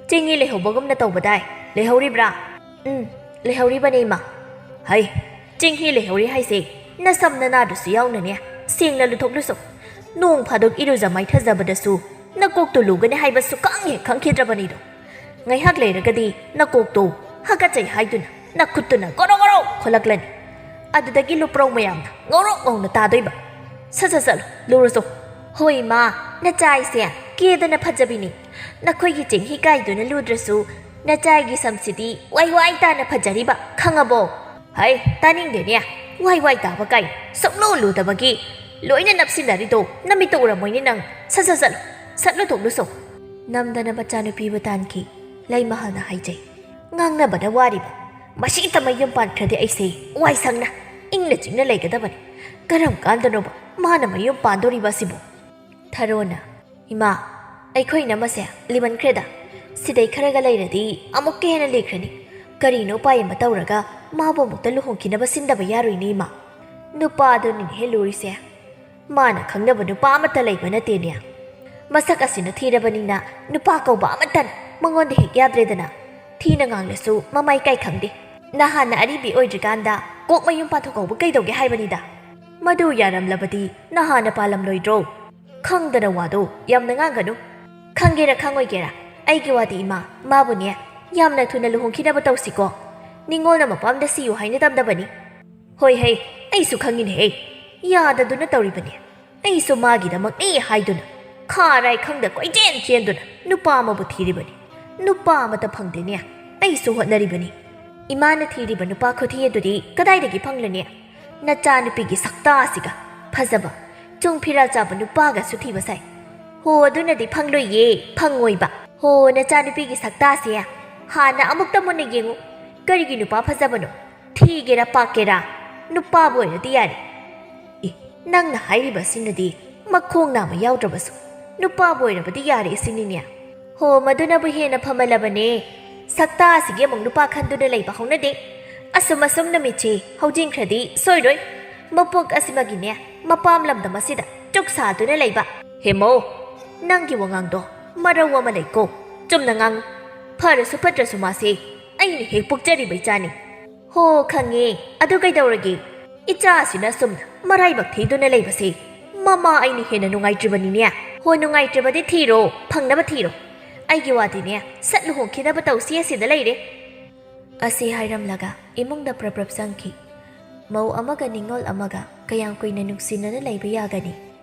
"ꯆꯤꯡꯍꯤ ꯂꯩꯍꯧꯕꯒꯨꯝꯅ ꯇꯧꯕꯗꯥꯏ, ꯂꯩꯍꯧꯔꯤꯕ꯭ꯔꯥ?" "ꯎꯝ, ꯂꯩꯍꯧꯔꯤꯕꯅꯦ, ꯏꯃꯥ"꯫ "ꯍꯩ, ꯆꯤꯡꯍꯤ ꯂꯩꯍꯧꯔꯤ ꯍꯥꯏꯁꯦ ꯅꯁꯝ ꯅꯅꯥꯗꯨꯁꯨ ꯌꯥꯎꯅꯅꯦ ꯁꯦꯡꯅ ꯂꯨꯊꯣꯛꯂꯨꯁꯣ꯫ ꯅꯣꯡ ꯐꯥꯗꯣꯛ ꯏꯔꯨꯖ ꯃꯥꯏꯊꯖꯕꯗꯁꯨ ꯅꯀꯣꯛꯇꯨ ꯂꯨꯒꯅꯤ ꯍꯥꯏꯕꯁꯨ ꯈꯪ ꯍꯦꯛ ꯈꯪꯈꯤꯗ꯭ꯔꯕꯅꯤꯗꯣ꯫ ꯉꯥꯏꯍꯥꯛ ꯂꯩꯔꯒꯗꯤ ꯅꯀꯣꯛꯇꯣ ꯍꯥꯀꯠꯆꯩ ꯍꯥꯏꯗꯨꯅ ꯅꯈꯨꯠꯇꯨꯅ ꯒꯣꯔꯣ ꯒꯣꯔꯣ ꯈꯣꯠꯂꯛꯂꯅꯤ꯫ ꯑꯗꯨꯗꯒꯤ ꯂꯨꯄ꯭ꯔꯧ ꯃꯌꯥꯝꯅ ꯉꯧꯔꯣꯛ ꯉꯧꯅ ꯇꯥꯗꯣꯏꯕ꯫ ꯁꯠ ꯁꯠ ꯆꯠꯂꯣ, ꯂꯨꯔꯨꯆꯣ"꯫ "ꯍꯣꯏ ꯏꯃꯥ, ꯅꯆꯥ ꯑꯩꯁꯦ ꯀꯦꯗꯅ ꯐꯖꯕꯤꯅꯤ꯫ ꯅꯈꯣꯏꯒꯤ ꯆꯦꯡꯍꯤ ꯀꯥꯏꯗꯨꯅ ꯂꯨꯗ꯭ꯔꯁꯨ ꯅꯆꯥꯒꯤ ꯁꯝꯁꯤꯗꯤ ꯋꯥꯏ ꯋꯥꯏ ꯇꯥꯅ ꯐꯖꯔꯤꯕ, ꯈꯪꯉꯕꯣ?" "ꯍꯩ, ꯇꯥꯅꯤꯡꯗꯦꯅꯦ꯫ ꯋꯥꯏ ꯋꯥꯏ ꯇꯥꯕ ꯀꯥꯏ꯫ ꯁꯨꯛꯂꯨ ꯂꯨꯗꯕꯒꯤ ꯂꯣꯏꯅ ꯅꯞꯁꯤꯟꯅꯔꯤꯗꯣ ꯅꯃꯤꯠꯇ ꯎꯔꯝꯃꯣꯏꯅꯦ ꯅꯪ꯫ ꯁꯠ ꯁꯠ ꯆꯠꯂꯣ꯫ ꯁꯠ ꯂꯨꯊꯣꯛꯂꯨꯆꯣ"꯫ ꯅꯝꯗꯅ ꯃꯆꯥꯅꯨꯄꯤꯕꯨ ꯇꯥꯟꯈꯤ꯫ ꯂꯩꯃꯍꯜꯅ ꯍꯥꯏꯖꯩ, "ꯉꯥꯡꯅꯕꯅ ꯋꯥꯔꯤꯕ꯫ ꯃꯁꯤꯇ ꯃꯌꯨꯝ ꯄꯥꯟꯈ꯭ꯔꯗꯤ ꯑꯩꯁꯦ ꯋꯥꯏ ꯁꯪꯅ ꯏꯪꯅ ꯆꯤꯛꯅ ꯂꯩꯒꯗꯕꯅꯤ꯫ ꯀꯔꯝ ꯀꯥꯟꯗꯅꯣꯕ ꯃꯥꯅ ꯃꯌꯨꯝ ꯄꯥꯟꯗꯣꯔꯤꯕ ꯑꯁꯤꯕꯨ?" ꯊꯔꯣꯅ, "ꯏꯃꯥ, ꯑꯩꯈꯣꯏ ꯏꯅꯝꯃꯁꯦ ꯂꯤꯃꯟꯈ꯭ꯔꯦꯗ꯫ ꯁꯤꯗꯩ ꯈꯔꯒ ꯂꯩꯔꯗꯤ ꯑꯃꯨꯛꯀ ꯍꯦꯟꯅ ꯂꯤꯈ꯭ꯔꯅꯤ꯫ ꯀꯔꯤꯅꯣ ꯎꯄꯥꯏ ꯑꯃ ꯇꯧꯔꯒ ꯃꯥꯕꯨ ꯑꯃꯨꯛꯇ ꯂꯨꯍꯣꯡꯈꯤꯅꯕ ꯁꯤꯟꯗꯕ ꯌꯥꯔꯣꯏꯅꯦ, ꯏꯃꯥ꯫ ꯅꯨꯄꯥꯗꯨꯅꯤꯅꯦꯍꯦ ꯂꯨꯔꯤꯁꯦ꯫ ꯃꯥꯅ ꯈꯪꯅꯕ ꯅꯨꯄꯥ ꯑꯃꯠꯇ ꯂꯩꯕ ꯅꯠꯇꯦꯅꯦ꯫ ꯃꯁꯛ ꯑꯁꯤꯅ ꯊꯤꯔꯕꯅꯤꯅ ꯅꯨꯄꯥ ꯀꯧꯕ ꯑꯃꯠꯇꯅ ꯃꯉꯣꯟꯗ ꯍꯦꯛ ꯌꯥꯗ꯭ꯔꯦꯗꯅ꯫ ꯊꯤꯅ ꯉꯥꯡꯂꯁꯨ ꯃꯃꯥꯏ ꯀꯥꯏ ꯈꯪꯗꯦ꯫ ꯅꯍꯥꯟꯅ ꯑꯔꯤꯕꯤ ꯑꯣꯏꯗ꯭ꯔꯤꯀꯥꯟꯗ ꯀꯣꯛ ꯃꯌꯨꯝ ꯄꯥꯟꯊꯣꯛꯍꯧꯕ ꯀꯩꯗꯧꯒꯦ ꯍꯥꯏꯕꯅꯤꯗ꯫ ꯃꯗꯨ ꯌꯥꯔꯝꯂꯕꯗꯤ ꯅꯍꯥꯟꯅ ꯄꯥꯜꯂꯝꯂꯣꯏꯗ꯭ꯔꯣ?" "ꯈꯪꯗꯅ ꯋꯥꯗꯣ ꯌꯥꯝꯅ ꯉꯥꯡꯒꯅꯨ꯫ ꯈꯪꯒꯦꯔꯥ ꯈꯪꯉꯣꯏꯒꯦꯔꯥ, ꯑꯩꯒꯤ ꯋꯥꯗꯤ ꯏꯃꯥ, ꯃꯥꯕꯨꯅꯦ ꯌꯥꯝꯅ ꯊꯨꯅ ꯂꯨꯍꯣꯡꯈꯤꯅꯕ ꯇꯧꯁꯤꯀꯣ꯫ ꯅꯤꯡꯉꯣꯜꯅ ꯃꯄꯥꯝꯗ ꯁꯤꯌꯨ ꯍꯥꯏꯅ ꯇꯝꯗꯕꯅꯤ꯫ ꯍꯣꯏ ꯍꯩ, ꯑꯩꯁꯨ ꯈꯪꯉꯤꯅꯦꯍꯦ꯫ ꯌꯥꯗꯗꯨꯅ ꯇꯧꯔꯤꯕꯅꯤ꯫ ꯑꯩꯁꯨ ꯃꯥꯒꯤꯗꯃꯛꯅꯤ ꯍꯥꯏꯗꯨꯅ ꯈꯥꯔꯥꯏ ꯈꯪꯗ ꯀꯣꯏꯆꯦꯟ ꯆꯦꯟꯗꯨꯅ ꯅꯨꯄꯥ ꯑꯃꯕꯨ ꯊꯤꯔꯤꯕꯅꯤ꯫ ꯅꯨꯄꯥ ꯑꯃꯠꯇ ꯐꯪꯗꯦꯅꯦ꯫ ꯑꯩꯁꯨ ꯍꯣꯠꯅꯔꯤꯕꯅꯤ"꯫ ꯏꯃꯥꯅ ꯊꯤꯔꯤꯕ ꯅꯨꯄꯥ ꯈꯨꯊꯤ ꯑꯗꯨꯗꯤ ꯀꯗꯥꯏꯗꯒꯤ ꯐꯪꯂꯅꯤ? ꯅꯆꯥꯅꯨꯄꯤꯒꯤ ꯁꯛꯇꯥ ꯑꯁꯤꯒ ꯐꯖꯕ, ꯆꯨꯡ ꯐꯤꯔꯥ ꯆꯥꯕ ꯅꯨꯄꯥꯒꯁꯨ ꯊꯤꯕ ꯁꯥꯏ꯫ ꯍꯣ, ꯑꯗꯨꯅꯗꯤ ꯐꯪꯂꯣꯏꯌꯦ, ꯐꯪꯉꯣꯏꯕ꯫ ꯍꯣ, ꯅꯆꯥꯅꯨꯄꯤꯒꯤ ꯁꯛꯇꯥꯁꯦ ꯍꯥꯟꯅ ꯑꯃꯨꯛꯇ ꯃꯨꯟꯅ ꯌꯦꯡꯉꯨ꯫ ꯀꯔꯤꯒꯤ ꯅꯨꯄꯥ ꯐꯖꯕꯅꯣ? ꯊꯤꯒꯦꯔꯥ ꯄꯥꯛꯀꯦꯔꯥ, ꯅꯨꯄꯥꯕꯨ ꯑꯣꯏꯔꯗꯤ ꯌꯥꯔꯦ꯫ ꯑꯦ, ꯅꯪꯅ ꯍꯥꯏꯔꯤꯕꯁꯤꯅꯗꯤ ꯃꯈꯣꯡ ꯅꯥꯝꯃ ꯌꯥꯎꯗ꯭ꯔꯕꯁꯨ ꯅꯨꯄꯥꯕꯨ ꯑꯣꯏꯔꯕꯗꯤ ꯌꯥꯔꯦ ꯁꯤꯅꯤꯅꯦ꯫ ꯍꯣ, ꯃꯗꯨꯅꯕꯨ ꯍꯦꯟꯅ ꯐꯃꯜꯂꯕꯅꯦ꯫ ꯁꯛꯇꯥ ꯑꯁꯤꯒꯤ ꯑꯃꯨꯛ ꯅꯨꯄꯥ ꯈꯟꯗꯨꯅ ꯂꯩꯕ ꯍꯧꯅꯗꯦ꯫ ꯑꯁꯨꯝ ꯑꯁꯨꯝ ꯅꯨꯃꯤꯠꯁꯤ ꯍꯧꯖꯤꯟꯈ꯭ꯔꯗꯤ ꯁꯣꯏꯔꯣꯏ꯫ ꯃꯄꯣꯛ ꯑꯁꯤꯃꯒꯤꯅꯦ, ꯃꯄꯥꯝ ꯂꯝꯗꯝ ꯑꯁꯤꯗ ꯆꯨꯛ ꯁꯥꯗꯨꯅ ꯂꯩꯕ꯫ ꯍꯦꯃꯧ, ꯅꯪꯒꯤ ꯋꯥꯉꯥꯡꯗꯣ ꯃꯔꯧ ꯑꯃ ꯂꯩꯀꯣ꯫ ꯆꯨꯝꯅ ꯉꯥꯡꯉꯨ꯫ ꯐꯔꯁꯨ ꯐꯠꯇ꯭ꯔꯁꯨ ꯃꯥꯁꯦ ꯑꯩꯅ ꯍꯦꯛ ꯄꯣꯛꯆꯔꯤꯕ ꯏꯆꯥꯅꯤ꯫ ꯍꯣ, ꯈꯪꯉꯦ꯫ ꯑꯗꯨ ꯀꯩꯗꯧꯔꯒꯦ? ꯏꯆꯥꯁꯤꯅ ꯁꯨꯝ ꯃꯔꯥꯏꯕꯛ ꯊꯤꯗꯨꯅ ꯂꯩꯕꯁꯦ ꯃꯃꯥ ꯑꯩꯅ ꯍꯦꯟꯅ ꯅꯨꯡꯉꯥꯏꯇ꯭ꯔꯤꯕꯅꯤꯅꯦ꯫ ꯍꯣ, ꯅꯨꯡꯉꯥꯏꯇ꯭ꯔꯕꯗꯤ ꯊꯤꯔꯣ, ꯐꯪꯅꯕ ꯊꯤꯔꯣ꯫ ꯑꯩꯒꯤ ꯋꯥꯗꯤꯅꯦ, ꯁꯠ ꯂꯨꯍꯣꯡꯈꯤꯅꯕ ꯇꯧꯁꯤ ꯑꯁꯤꯗ ꯂꯩꯔꯦ꯫ ꯑꯁꯤ ꯍꯥꯏꯔꯝꯂꯒ ꯏꯃꯨꯡꯗ ꯄ꯭ꯔꯞ ꯄ꯭ꯔꯞ ꯆꯪꯈꯤ꯫ ꯃꯧ ꯑꯃꯒ ꯅꯤꯡꯉꯣꯜ ꯑꯃꯒ ꯀꯌꯥꯝ ꯀꯨꯏꯅ ꯅꯨꯡꯁꯤꯅꯅ ꯂꯩꯕ ꯌꯥꯒꯅꯤ?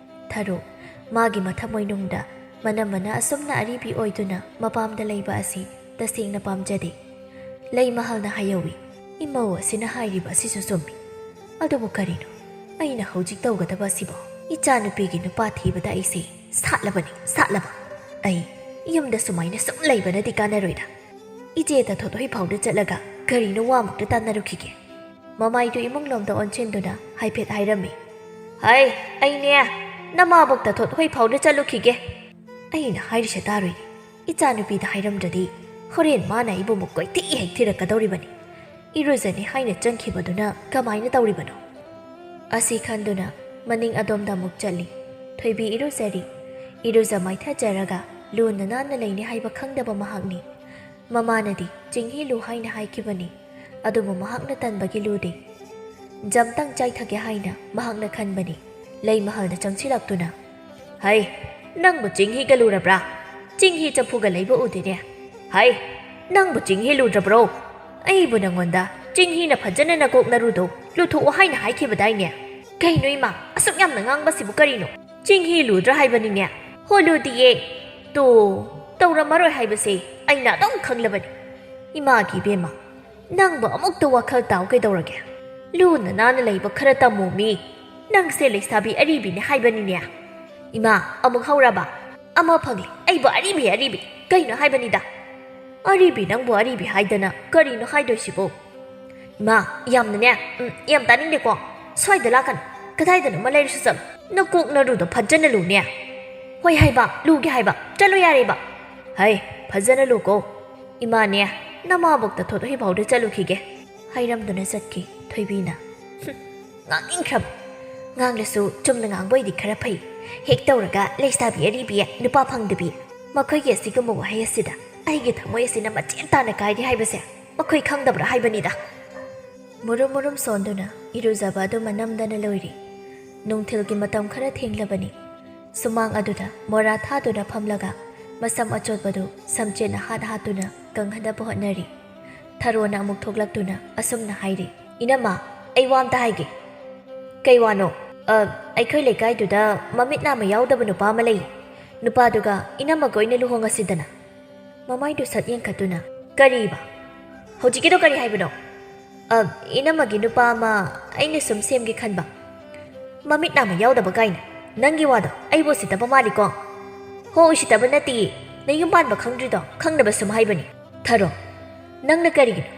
ꯊꯔꯣ, ꯃꯥꯒꯤ ꯃꯊꯃꯣꯏꯅꯨꯡꯗ ꯃꯅꯝꯃꯅ ꯑꯁꯨꯝꯅ ꯑꯔꯤꯕꯤ ꯑꯣꯏꯗꯨꯅ ꯃꯄꯥꯝꯗ ꯂꯩꯕ ꯑꯁꯤ ꯇꯁꯦꯡꯅ ꯄꯥꯝꯖꯗꯦ꯫ ꯂꯩꯃꯍꯜꯅ ꯍꯥꯏꯍꯧꯏ, "ꯏꯃꯧ ꯑꯁꯤꯅ ꯍꯥꯏꯔꯤꯕ ꯑꯁꯤꯁꯨ ꯆꯨꯝꯃꯤ꯫ ꯑꯗꯨꯕꯨ ꯀꯔꯤꯅꯣ? ꯑꯩꯅ ꯍꯧꯖꯤꯛ ꯇꯧꯒꯗꯕ ꯑꯁꯤꯕꯣ? ꯏꯆꯥꯅꯨꯄꯤꯒꯤ ꯅꯨꯄꯥ ꯊꯤꯕꯗ ꯑꯩꯁꯦ ꯁꯥꯠꯂꯕꯅꯤ, ꯁꯥꯠꯂꯕ꯫ ꯑꯩ ꯌꯨꯝꯗ ꯁꯨꯃꯥꯏꯅ ꯁꯨꯝ ꯂꯩꯕꯅꯗꯤ ꯀꯥꯟꯅꯔꯣꯏꯗ꯫ ꯏꯆꯦ ꯇꯥꯊꯣꯠ ꯍꯣꯏ ꯐꯥꯎꯗ ꯆꯠꯂꯒ ꯀꯔꯤꯅꯣ ꯋꯥ ꯑꯃꯨꯛꯇ ꯇꯥꯟꯅꯔꯨꯈꯤꯒꯦ꯫" ꯃꯃꯥꯏꯗꯨ ꯏꯃꯨꯡꯂꯣꯝꯗ ꯑꯣꯟꯁꯤꯟꯗꯨꯅ ꯍꯥꯏꯐꯦꯠ ꯍꯥꯏꯔꯝꯃꯤ, "ꯍꯩ, ꯑꯩꯅꯦ, ꯅꯃꯥꯕꯣꯛ ꯇꯥꯊꯣꯠ ꯍꯣꯏ ꯐꯥꯎꯗ ꯆꯠꯂꯨꯈꯤꯒꯦ꯫" ꯑꯩꯅ ꯍꯥꯏꯔꯤꯁꯦ ꯇꯥꯔꯣꯏꯅꯦ꯫ ꯏꯆꯥꯅꯨꯄꯤꯗ ꯍꯥꯏꯔꯝꯗ꯭ꯔꯗꯤ ꯍꯣꯔꯦꯟ ꯃꯥꯅ ꯑꯩꯕꯨ ꯑꯃꯨꯛ ꯀꯣꯏꯊꯤ ꯍꯦꯛ ꯊꯤꯔꯛꯀꯗꯧꯔꯤꯕꯅꯤ꯫ ꯏꯔꯨꯖꯅꯤ ꯍꯥꯏꯅ ꯆꯪꯈꯤꯕꯗꯨꯅ ꯀꯃꯥꯏꯅ ꯇꯧꯔꯤꯕꯅꯣ? ꯑꯁꯤ ꯈꯟꯗꯨꯅ ꯃꯅꯤꯡ ꯑꯗꯣꯝꯗ ꯑꯃꯨꯛ ꯆꯠꯂꯤ꯫ ꯊꯣꯏꯕꯤ ꯏꯔꯨꯖꯔꯤ꯫ ꯏꯔꯨꯖ ꯃꯥꯏꯊꯖꯔꯒ ꯂꯨꯅ ꯅꯥꯟꯅ ꯂꯩꯅꯤ ꯍꯥꯏꯕ ꯈꯪꯗꯕ ꯃꯍꯥꯛꯅꯤ꯫ ꯃꯃꯥꯅꯗꯤ ꯆꯤꯡꯍꯤ ꯂꯨ ꯍꯥꯏꯅ ꯍꯥꯏꯈꯤꯕꯅꯤ, ꯑꯗꯨꯕꯨ ꯃꯍꯥꯛꯅ ꯇꯟꯕꯒꯤ ꯂꯨꯗꯦ꯫ ꯖꯝꯇꯪ ꯆꯥꯏꯊꯒꯦ ꯍꯥꯏꯅ ꯃꯍꯥꯛꯅ ꯈꯟꯕꯅꯤ꯫ ꯂꯩꯃꯍꯜꯅ ꯆꯪꯁꯤꯜꯂꯛꯇꯨꯅ, "ꯍꯩ, ꯅꯪꯕꯨ ꯆꯤꯡꯍꯤꯒ ꯂꯨꯔꯕ꯭ꯔꯥ? ꯆꯤꯡꯍꯤ ꯆꯐꯨꯒ ꯂꯩꯕ ꯎꯗꯦꯅꯦ꯫ ꯍꯩ, ꯅꯪꯕꯨ ꯆꯤꯡꯍꯤ ꯂꯨꯗ꯭ꯔꯕ꯭ꯔꯣ? ꯑꯩꯕꯨ ꯅꯪꯉꯣꯟꯗ ꯆꯤꯡꯍꯤꯅ ꯐꯖꯅ ꯅꯀꯣꯛ ꯅꯔꯨꯗꯣ ꯂꯨꯊꯣꯛꯑꯣ ꯍꯥꯏꯅ ꯍꯥꯏꯈꯤꯕꯗꯥꯏꯅꯦ? ꯀꯩꯅꯣ ꯏꯃꯥ, ꯑꯁꯨꯛ ꯌꯥꯝꯅ ꯉꯥꯡꯕꯁꯤꯕꯨ ꯀꯔꯤꯅꯣ? ꯆꯤꯡꯍꯤ ꯂꯨꯗ꯭ꯔꯥ ꯍꯥꯏꯕꯅꯤꯅꯦ꯫ ꯍꯣ, ꯂꯨꯗꯤꯌꯦ꯫ ꯇꯣ, ꯇꯧꯔꯝꯃꯔꯣꯏ ꯍꯥꯏꯕꯁꯦ ꯑꯩꯅ ꯑꯗꯨꯝ ꯈꯪꯂꯕꯅꯤ꯫ ꯏꯃꯥꯒꯤ ꯏꯕꯦꯝꯃ, ꯅꯪꯕꯨ ꯑꯃꯨꯛꯇ ꯋꯥꯈꯜ ꯇꯥꯎ ꯀꯩꯗꯧꯔꯒꯦ? ꯂꯨꯅ ꯅꯥꯟꯅ ꯂꯩꯕ ꯈꯔ ꯇꯝꯃꯣ ꯃꯤ꯫ ꯅꯪꯁꯦ ꯂꯩꯁꯥꯕꯤ ꯑꯔꯤꯕꯤꯅꯦ ꯍꯥꯏꯕꯅꯤꯅꯦ꯫ ꯏꯃꯥ, ꯑꯃꯨꯛ ꯍꯧꯔꯕ? ꯑꯃ ꯐꯪꯂꯦ꯫ ꯑꯩꯕꯨ ꯑꯔꯤꯕꯤ, ꯑꯔꯤꯕꯤ꯫ ꯀꯩꯅꯣ ꯍꯥꯏꯕꯅꯤꯗ꯫ ꯑꯔꯤꯕꯤ ꯅꯪꯕꯨ ꯑꯔꯤꯕꯤ ꯍꯥꯏꯗꯅ ꯀꯔꯤꯅꯣ ꯍꯥꯏꯗꯣꯏꯁꯤꯕꯨ? ꯏꯃꯥ, ꯌꯥꯝꯅꯅꯦ, ꯎꯝ, ꯌꯥꯝ ꯇꯥꯅꯤꯡꯗꯦꯀꯣ꯫ ꯁ꯭ꯋꯥꯏꯗ ꯂꯥꯛꯀꯅꯨ꯫ ꯀꯗꯥꯏꯗꯅꯣ ꯑꯃ ꯂꯩꯔꯁꯨ ꯆꯠꯂꯣ꯫ ꯅꯀꯣꯛ ꯅꯔꯨꯗꯣ ꯐꯖꯅ ꯂꯨꯅꯦ꯫ ꯍꯣꯏ ꯍꯥꯏꯕ, ꯂꯨꯒꯦ ꯍꯥꯏꯕ꯫ ꯆꯠꯂꯣ ꯌꯥꯔꯦꯕ꯫ ꯍꯩ, ꯐꯖꯅ ꯂꯨꯀꯣ꯫ ꯏꯃꯥꯅꯦ, ꯅꯃꯥꯕꯣꯛꯇ ꯊꯣꯠ ꯍꯨꯏꯐꯥꯎꯗ ꯆꯠꯂꯨꯈꯤꯒꯦ꯫ ꯍꯥꯏꯔꯝꯗꯨꯅ ꯆꯠꯈꯤ ꯊꯣꯏꯕꯤꯅ꯫ ꯍꯨꯝ, ꯉꯥꯡꯅꯤꯡꯈ꯭ꯔꯕ꯫ ꯉꯥꯡꯂꯁꯨ ꯆꯨꯝꯅ ꯉꯥꯡꯕ ꯑꯣꯏꯗꯤ ꯈꯔ ꯐꯩ꯫ ꯍꯦꯛ ꯇꯧꯔꯒ ꯂꯩꯁꯥꯕꯤ ꯑꯔꯤꯕꯤ, ꯅꯨꯄꯥ ꯐꯪꯗꯕꯤ꯫ ꯃꯈꯣꯏꯒꯤ ꯑꯁꯤꯒꯨꯝꯕ ꯋꯥꯍꯩ ꯑꯁꯤꯗ ꯑꯩꯒꯤ ꯊꯃꯣꯏ ꯑꯁꯤꯅ ꯃꯆꯦꯠ ꯇꯥꯅ ꯀꯥꯏꯔꯤ ꯍꯥꯏꯕꯁꯦ ꯃꯈꯣꯏ ꯈꯪꯗꯕ꯭ꯔꯥ ꯍꯥꯏꯕꯅꯤꯗ꯫ ꯃꯨꯔꯨꯝ ꯃꯨꯔꯨꯝ ꯁꯣꯟꯗꯨꯅ ꯏꯔꯨꯖꯕ ꯑꯗꯨ ꯃꯅꯝꯗꯅ ꯂꯣꯏꯔꯤ꯫ ꯅꯨꯡꯊꯤꯜꯒꯤ ꯃꯇꯝ ꯈꯔ ꯊꯦꯡꯂꯕꯅꯤ꯫ ꯁꯨꯃꯥꯡ ꯑꯗꯨꯗ ꯃꯣꯔꯥ ꯊꯥꯗꯨꯅ ꯐꯝꯂꯒ ꯃꯁꯝ ꯑꯆꯣꯠꯄꯗꯨ ꯁꯝꯆꯦꯠꯅ ꯍꯥꯠ ꯍꯥꯠꯇꯨꯅ ꯀꯪꯍꯟꯅꯕ ꯍꯣꯠꯅꯔꯤ꯫ ꯊꯔꯣꯅ ꯑꯃꯨꯛ ꯊꯣꯛꯂꯛꯇꯨꯅ ꯑꯁꯨꯝꯅ ꯍꯥꯏꯔꯤ, "ꯏꯅꯝꯃ, ꯑꯩ ꯋꯥ ꯑꯝꯇ ꯍꯥꯏꯒꯦ꯫" "ꯀꯩ ꯋꯥꯅꯣ?" "ꯑ, ꯑꯩꯈꯣꯏ ꯂꯩꯀꯥꯏꯗꯨꯗ ꯃꯃꯤꯠ ꯅꯥ ꯑꯃ ꯌꯥꯎꯗꯕ ꯅꯨꯄꯥ ꯑꯃ ꯂꯩ꯫ ꯅꯨꯄꯥꯗꯨꯒ ꯏꯅꯝꯃꯒ ꯑꯣꯏꯅ ꯂꯨꯍꯣꯡꯉꯁꯤꯗꯅ꯫" ꯃꯃꯥꯏꯗꯨ ꯁꯠ ꯌꯦꯡꯈꯠꯇꯨꯅ, "ꯀꯔꯤꯕ? ꯍꯧꯖꯤꯛꯀꯤꯗꯣ ꯀꯔꯤ ꯍꯥꯏꯕꯅꯣ?" "ꯑ, ꯏꯅꯝꯃꯒꯤ ꯅꯨꯄꯥ ꯑꯃ ꯑꯩꯅ ꯁꯨꯝ ꯁꯦꯝꯒꯦ ꯈꯟꯕ꯫ ꯃꯃꯤꯠ ꯅꯥ ꯑꯃ ꯌꯥꯎꯗꯕ ꯀꯥꯏꯅ꯫ ꯅꯪꯒꯤ ꯋꯥꯗꯣ ꯑꯩꯕꯨ ꯎꯁꯤꯠꯇꯕ ꯃꯥꯜꯂꯤꯀꯣ?" "ꯍꯣ, ꯎꯁꯤꯠꯇꯕ ꯅꯠꯇꯤꯌꯦ꯫ ꯅꯌꯨꯝ ꯄꯥꯟꯕ ꯈꯪꯗ꯭ꯔꯤꯗꯣ ꯈꯪꯅꯕ ꯁꯨꯝ ꯍꯥꯏꯕꯅꯤ꯫" "ꯊꯔꯣ, ꯅꯪꯅ ꯀꯔꯤꯒꯤꯅꯣ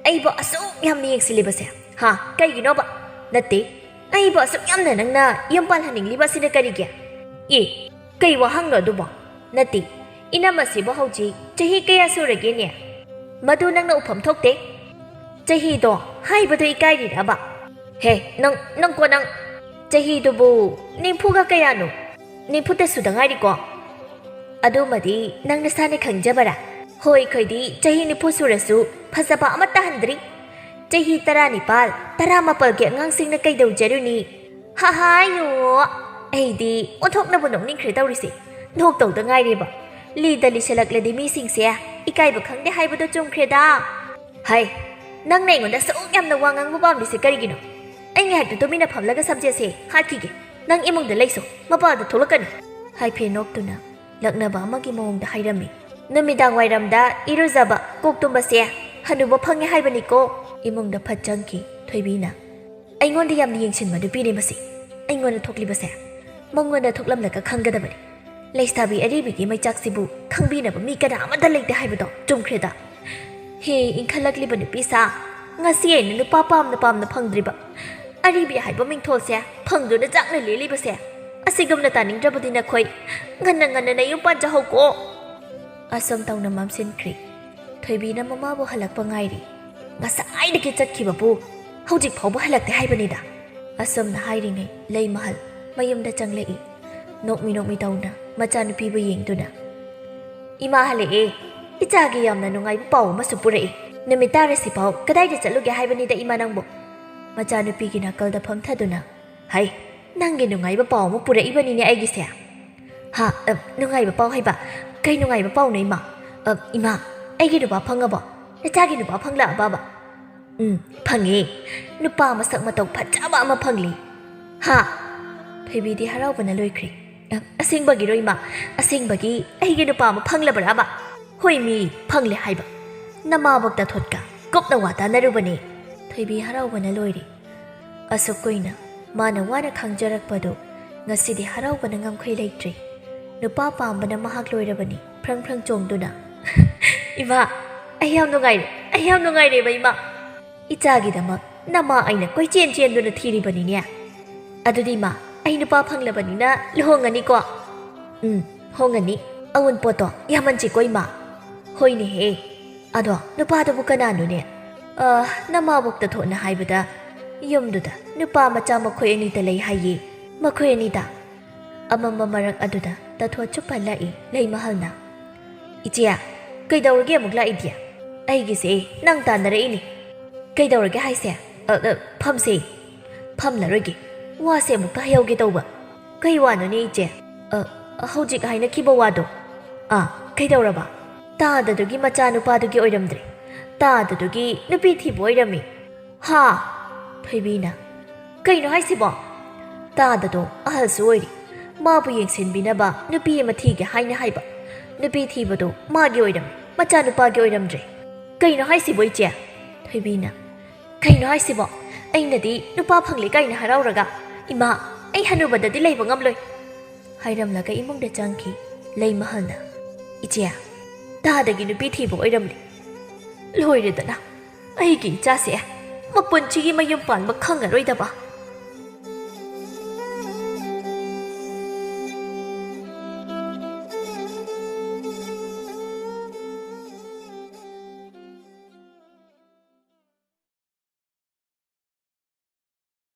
ꯑꯩꯕꯨ ꯑꯁꯨꯛ ꯌꯥꯝꯅ ꯌꯦꯡꯁꯤꯜꯂꯤꯕꯁꯦ? ꯍꯥ? ꯀꯩꯒꯤꯅꯣꯕ? ꯅꯠꯇꯦ, ꯑꯩꯕꯨ ꯑꯁꯨꯛ ꯌꯥꯝꯅ ꯅꯪꯅ ꯌꯨꯝ ꯄꯥꯜꯍꯟꯅꯤꯡꯂꯤꯕ ꯑꯁꯤꯅ ꯀꯔꯤꯒꯤ?" "ꯑꯦ, ꯀꯩ ꯋꯥꯍꯪꯅꯣ ꯑꯗꯨꯕꯣ?" "ꯅꯠꯇꯦ, ꯏꯅꯝꯃꯁꯤꯕꯨ ꯍꯧꯖꯤꯛ ꯆꯍꯤ ꯀꯌꯥ ꯁꯨꯔꯒꯦꯅꯦ?" "ꯃꯗꯨ ꯅꯪꯅ ꯎꯐꯝ ꯊꯣꯛꯇꯦ꯫ ꯆꯍꯤꯗꯣ ꯍꯥꯏꯕꯗꯣ ꯏꯀꯥꯏꯔꯤꯔꯕ?" "ꯍꯦ, ꯅꯪ, ꯅꯪ ꯀꯣ ꯅꯪ꯫ ꯆꯍꯤꯗꯨꯕꯨ ꯅꯤꯐꯨꯒ ꯀꯌꯥꯅꯣ? ꯅꯤꯐꯨꯇ ꯁꯨꯗ ꯉꯥꯏꯔꯤꯀꯣ?" "ꯑꯗꯨꯃꯗꯤ ꯅꯪ ꯅꯁꯥꯅ ꯈꯪꯖꯕꯔꯥ? ꯍꯣꯏ, ꯑꯩꯈꯣꯏꯗꯤ ꯆꯍꯤ ꯅꯤꯐꯨ ꯁꯨꯔꯁꯨ ꯐꯖꯕ ꯑꯃꯠꯇ ꯍꯟꯗ꯭ꯔꯤ꯫ ꯆꯍꯤ ꯇꯔꯥꯅꯤꯄꯥꯜ, ꯇꯔꯥꯃꯥꯄꯜꯒꯤ ꯑꯉꯥꯡꯁꯤꯡꯅ ꯀꯩꯗꯧꯖꯔꯨꯅꯤ?" ꯍꯥ ꯍꯥꯏꯌꯣ꯫ ꯑꯩꯗꯤ ꯑꯣꯟꯊꯣꯛꯅꯕꯨ ꯅꯣꯛꯅꯤꯡꯈ꯭ꯔꯦ ꯇꯧꯔꯤꯁꯦ꯫ ꯅꯣꯛꯇꯧꯗ ꯉꯥꯏꯔꯦꯕ꯫ ꯂꯤꯗ ꯂꯤꯁꯜꯂꯛꯂꯗꯤ ꯃꯤꯁꯤꯡꯁꯦ ꯏꯀꯥꯏꯕ ꯈꯪꯗꯦ ꯍꯥꯏꯕꯗꯣ ꯆꯨꯝꯈ꯭ꯔꯦꯗ꯫ ꯍꯥꯏ, ꯅꯪꯅ ꯑꯩꯉꯣꯟꯗ ꯑꯁꯨꯛ ꯌꯥꯝꯅ ꯋꯥ ꯉꯥꯡꯕ ꯄꯥꯝꯂꯤꯁꯦ ꯀꯔꯤꯒꯤꯅꯣ? ꯑꯩ ꯉꯥꯏꯍꯥꯛꯇ ꯇꯨꯃꯤꯟꯅ ꯐꯝꯂꯒ ꯁꯝꯖꯦꯠꯁꯦ ꯍꯥꯠꯈꯤꯒꯦ꯫ ꯅꯪ ꯏꯃꯨꯡꯗ ꯂꯩꯁꯣ, ꯃꯄꯥꯟꯗ ꯊꯣꯛꯂꯛꯀꯅꯨ꯫ ꯍꯥꯏꯐꯦꯠ ꯅꯣꯛꯇꯨꯅ ꯂꯛꯅꯕ ꯑꯃꯒꯤ ꯃꯑꯣꯡꯗ ꯍꯥꯏꯔꯝꯃꯤ꯫ ꯅꯨꯃꯤꯗꯥꯡ ꯋꯥꯏꯔꯝꯗ ꯏꯔꯨꯖꯕ, ꯀꯣꯛ ꯇꯨꯝꯕꯁꯦ "ꯍꯅꯨꯕ ꯐꯪꯉꯦ ꯍꯥꯏꯕꯅꯤꯀꯣ"꯫ ꯏꯃꯨꯡꯗ ꯐꯠ ꯆꯪꯈꯤ ꯊꯣꯏꯕꯤꯅ꯫ "ꯑꯩꯉꯣꯟꯗ ꯌꯥꯝꯅ ꯌꯦꯡꯁꯤꯟꯕ ꯅꯨꯄꯤꯅꯦ ꯃꯁꯤ꯫ ꯑꯩꯉꯣꯟꯗ ꯊꯣꯛꯂꯤꯕꯁꯦ ꯃꯉꯣꯟꯗ ꯊꯣꯛꯂꯝꯂꯒ ꯈꯪꯒꯗꯕꯅꯤ꯫ ꯂꯩꯁꯥꯕꯤ ꯑꯔꯤꯕꯤꯒꯤ ꯃꯩꯆꯥꯛꯁꯤꯕꯨ ꯈꯪꯕꯤꯅꯕ ꯃꯤ ꯀꯅꯥ ꯑꯃꯠꯇ ꯂꯩꯇꯦ ꯍꯥꯏꯕꯗꯣ ꯆꯨꯝꯈ꯭ꯔꯦꯗ꯫ ꯍꯦ, ꯏꯟꯈꯠꯂꯛꯂꯤꯕ ꯅꯨꯄꯤ ꯁꯥ, ꯉꯁꯤ ꯑꯩꯅ ꯅꯨꯄꯥ ꯄꯥꯝꯅ ꯄꯥꯝꯅ ꯐꯪꯗ꯭ꯔꯤꯕ ꯑꯔꯤꯕꯤ ꯍꯥꯏꯕ ꯃꯤꯡꯊꯣꯜꯁꯦ ꯐꯪꯗꯨꯅ ꯆꯥꯛꯅ ꯂꯦꯜꯂꯤꯕꯁꯦ꯫ ꯑꯁꯤꯒꯨꯝꯅ ꯇꯥꯅꯤꯡꯗ꯭ꯔꯕꯗꯤ ꯅꯈꯣꯏ ꯉꯟꯅ ꯉꯟꯅ ꯅꯌꯨꯝ ꯄꯥꯟꯖꯍꯧꯀꯣ"꯫ ꯑꯁꯨꯝ ꯇꯧꯅ ꯃꯝꯁꯤꯟꯈ꯭ꯔꯤ꯫ ꯊꯣꯏꯕꯤꯅ ꯃꯃꯥꯕꯨ ꯍꯜꯂꯛꯄ ꯉꯥꯏꯔꯤ꯫ "ꯉꯁꯥꯏꯗꯒꯤ ꯆꯠꯈꯤꯕꯕꯨ ꯍꯧꯖꯤꯛ ꯐꯥꯎꯕ ꯍꯜꯂꯛꯇꯦ ꯍꯥꯏꯕꯅꯤꯗ"꯫ ꯑꯁꯨꯝꯅ ꯍꯥꯏꯔꯤꯉꯩ ꯂꯩꯃꯍꯜ ꯃꯌꯨꯝꯗ ꯆꯪꯂꯛꯏ꯫ ꯅꯣꯛꯃꯤ ꯅꯣꯛꯃꯤ ꯇꯧꯅ ꯃꯆꯥꯅꯨꯄꯤꯕꯨ ꯌꯦꯡꯗꯨꯅ, "ꯏꯃꯥ ꯍꯜꯂꯛꯑꯦ꯫ ꯏꯆꯥꯒꯤ ꯌꯥꯝꯅ ꯅꯨꯡꯉꯥꯏꯕ ꯄꯥꯎ ꯑꯃꯁꯨ ꯄꯨꯔꯛꯏ꯫ ꯅꯨꯃꯤꯠ ꯇꯥꯔꯁꯤꯐꯥꯎ ꯀꯗꯥꯏꯗ ꯆꯠꯂꯨꯒꯦ ꯍꯥꯏꯕꯅꯤꯗ ꯏꯃꯥ ꯅꯪꯕꯨ?" ꯃꯆꯥꯅꯨꯄꯤꯒꯤ ꯅꯥꯀꯜꯗ ꯐꯝꯊꯗꯨꯅ, "ꯍꯩ, ꯅꯪꯒꯤ ꯅꯨꯡꯉꯥꯏꯕ ꯄꯥꯎ ꯑꯃ ꯄꯨꯔꯛꯏꯕꯅꯤꯅꯦ ꯑꯩꯒꯤꯁꯦ"꯫ "ꯍꯥ? ꯑ, ꯅꯨꯡꯉꯥꯏꯕ ꯄꯥꯎ ꯍꯥꯏꯕ? ꯀꯩ ꯅꯨꯡꯉꯥꯏꯕ ꯄꯥꯎꯅꯣ ꯏꯃꯥ? ꯑ, ꯏꯃꯥ, ꯑꯩꯒꯤ ꯅꯨꯄꯥ ꯐꯪꯉꯕꯣ? ꯅꯆꯥꯒꯤ ꯅꯨꯄꯥ ꯐꯪꯂꯛꯑꯕꯕ?" "ꯎꯝ, ꯐꯪꯉꯦ꯫ ꯅꯨꯄꯥ ꯃꯁꯛ ꯃꯇꯧ ꯐꯖꯕ ꯑꯃ ꯐꯪꯂꯦ"꯫ "ꯍꯥ?" ꯊꯣꯏꯕꯤꯗꯤ ꯍꯔꯥꯎꯕꯅ ꯂꯣꯏꯈ꯭ꯔꯦ꯫ "ꯑ, ꯑꯁꯦꯡꯕꯒꯤꯔꯣ ꯏꯃꯥ? ꯑꯁꯦꯡꯕꯒꯤ ꯑꯩꯒꯤ ꯅꯨꯄꯥ ꯑꯃ ꯐꯪꯂꯕ꯭ꯔꯥꯕ?" "ꯍꯣꯏ ꯃꯤ, ꯐꯪꯂꯦ ꯍꯥꯏꯕ꯫ ꯅꯃꯥꯕꯣꯛ ꯇꯥꯊꯣꯠꯀ ꯀꯨꯞꯅ ꯋꯥ ꯇꯥꯅꯔꯨꯕꯅꯦ"꯫ ꯊꯣꯏꯕꯤ ꯍꯔꯥꯎꯕꯅ ꯂꯣꯏꯔꯦ꯫ ꯑꯁꯨꯛ ꯀꯨꯏꯅ ꯃꯥꯅ ꯋꯥꯅ ꯈꯥꯡꯖꯔꯛꯄꯗꯨ ꯉꯁꯤꯗꯤ ꯍꯔꯥꯎꯕꯅ ꯉꯝꯈꯩ ꯂꯩꯇ꯭ꯔꯦ꯫ ꯅꯨꯄꯥ ꯄꯥꯝꯕꯅ ꯃꯍꯥꯛ ꯂꯣꯏꯔꯕꯅꯤ꯫ ꯐ꯭ꯔꯪ ꯐ꯭ꯔꯪ ꯆꯣꯡꯗꯨꯅ, "ꯏꯃꯥ, ꯑꯩ ꯌꯥꯝ ꯅꯨꯡꯉꯥꯏꯔꯦ, ꯑꯩ ꯌꯥꯝ ꯅꯨꯡꯉꯥꯏꯔꯦꯕ ꯏꯃꯥ꯫ ꯏꯆꯥꯒꯤꯗꯃꯛ ꯅꯃꯥ ꯑꯩꯅ ꯀꯣꯏꯆꯦꯟ ꯆꯦꯟꯗꯨꯅ ꯊꯤꯔꯤꯕꯅꯤꯅꯦ꯫ ꯑꯗꯨꯗꯤ ꯏꯃꯥ, ꯑꯩ ꯅꯨꯄꯥ ꯐꯪꯂꯕꯅꯤꯅ ꯂꯨꯍꯣꯡꯉꯅꯤꯀꯣ?" "ꯎꯝ, ꯍꯣꯡꯉꯅꯤ꯫ ꯑꯋꯨꯟꯄꯣꯠꯇꯣ ꯌꯥꯝꯃꯟꯁꯤꯀꯣ ꯏꯃꯥ?" "ꯍꯣꯏꯅꯦꯍꯦ꯫ ꯑꯗꯣ ꯅꯨꯄꯥꯗꯨꯕꯨ ꯀꯅꯥꯅꯣꯅꯦ?" "ꯑ, ꯅꯃꯥꯕꯣꯛ ꯇꯥꯊꯣꯠꯅ ꯍꯥꯏꯕꯗ ꯌꯨꯝꯗꯨꯗ ꯅꯨꯄꯥ ꯃꯆꯥ ꯃꯈꯣꯏ ꯑꯅꯤꯇ ꯂꯩ ꯍꯥꯏꯌꯦ꯫ ꯃꯈꯣꯏ ꯑꯅꯤꯗ"꯫ ꯑꯃꯝꯕ ꯃꯔꯛ ꯑꯗꯨꯗ ꯇꯥꯊꯣꯠꯁꯨ ꯄꯜꯂꯛꯏ ꯂꯩꯃꯍꯜꯅ꯫ "ꯏꯆꯦ, ꯀꯩꯗꯧꯔꯒꯦ ꯑꯃꯨꯛ ꯂꯥꯛꯏꯗꯤ? ꯑꯩꯒꯤꯁꯦ ꯅꯪ ꯇꯥꯟꯅꯔꯛꯏꯅꯤ"꯫ "ꯀꯩꯗꯧꯔꯒꯦ ꯍꯥꯏꯁꯦ? ꯑ, ꯑ, ꯐꯝꯁꯦ"꯫ "ꯐꯝꯂꯔꯣꯏꯒꯦ꯫ ꯋꯥꯁꯦ ꯑꯃꯨꯛꯇ ꯍꯥꯏꯍꯧꯒꯦ ꯇꯧꯕ"꯫ "ꯀꯩ ꯋꯥꯅꯣꯅꯦ ꯏꯆꯦ?" "ꯑ, ꯍꯧꯖꯤꯛ ꯍꯥꯏꯅꯈꯤꯕ ꯋꯥꯗꯣ"꯫ "ꯑꯥ, ꯀꯩꯗꯧꯔꯕ?" "ꯇꯥꯗꯗꯨꯒꯤ ꯃꯆꯥꯅꯨꯄꯥꯗꯨꯒꯤ ꯑꯣꯏꯔꯝꯗ꯭ꯔꯦ꯫ ꯇꯥꯗꯗꯨꯒꯤ ꯅꯨꯄꯤ ꯊꯤꯕ ꯑꯣꯏꯔꯝꯃꯤ"꯫ "ꯍꯥ?" ꯊꯣꯏꯕꯤꯅ, "ꯀꯩꯅꯣ ꯍꯥꯏꯁꯤꯕꯣ? ꯇꯥꯗꯗꯣ ꯑꯍꯜꯁꯨ ꯑꯣꯏꯔꯤ꯫ ꯃꯥꯕꯨ ꯌꯦꯡꯁꯤꯟꯕꯤꯅꯕ ꯅꯨꯄꯤ ꯑꯃ ꯊꯤꯒꯦ ꯍꯥꯏꯅ ꯍꯥꯏꯕ꯫ ꯅꯨꯄꯤ ꯊꯤꯕꯗꯣ ꯃꯥꯒꯤ ꯑꯣꯏꯔꯝꯃꯤ, ꯃꯆꯥꯅꯨꯄꯥꯒꯤ ꯑꯣꯏꯔꯝꯗ꯭ꯔꯦ"꯫ "ꯀꯩꯅꯣ ꯍꯥꯏꯁꯤꯕꯣ, ꯏꯆꯦ?" ꯊꯣꯏꯕꯤꯅ, "ꯀꯩꯅꯣ ꯍꯥꯏꯁꯤꯕꯣ? ꯑꯩꯅꯗꯤ ꯅꯨꯄꯥ ꯐꯪꯂꯦ ꯀꯥꯏꯅ ꯍꯔꯥꯎꯔꯒ, ꯏꯃꯥ, ꯑꯩ ꯍꯅꯨꯕꯗꯗꯤ ꯂꯩꯕ ꯉꯝꯂꯣꯏ" ꯍꯥꯏꯔꯝꯂꯒ ꯏꯃꯨꯡꯗ ꯆꯪꯈꯤ꯫ ꯂꯩꯃꯍꯜꯅ, "ꯏꯆꯦ, ꯇꯥꯗꯒꯤ ꯅꯨꯄꯤ ꯊꯤꯕ ꯑꯣꯏꯔꯝꯂꯦ꯫ ꯂꯣꯏꯔꯦꯗꯅ, ꯑꯩꯒꯤ ꯏꯆꯥꯁꯦ ꯃꯄꯨꯟꯁꯤꯒꯤ ꯃꯌꯨꯝ ꯄꯥꯟꯕ ꯈꯪꯉꯔꯣꯏꯗꯕ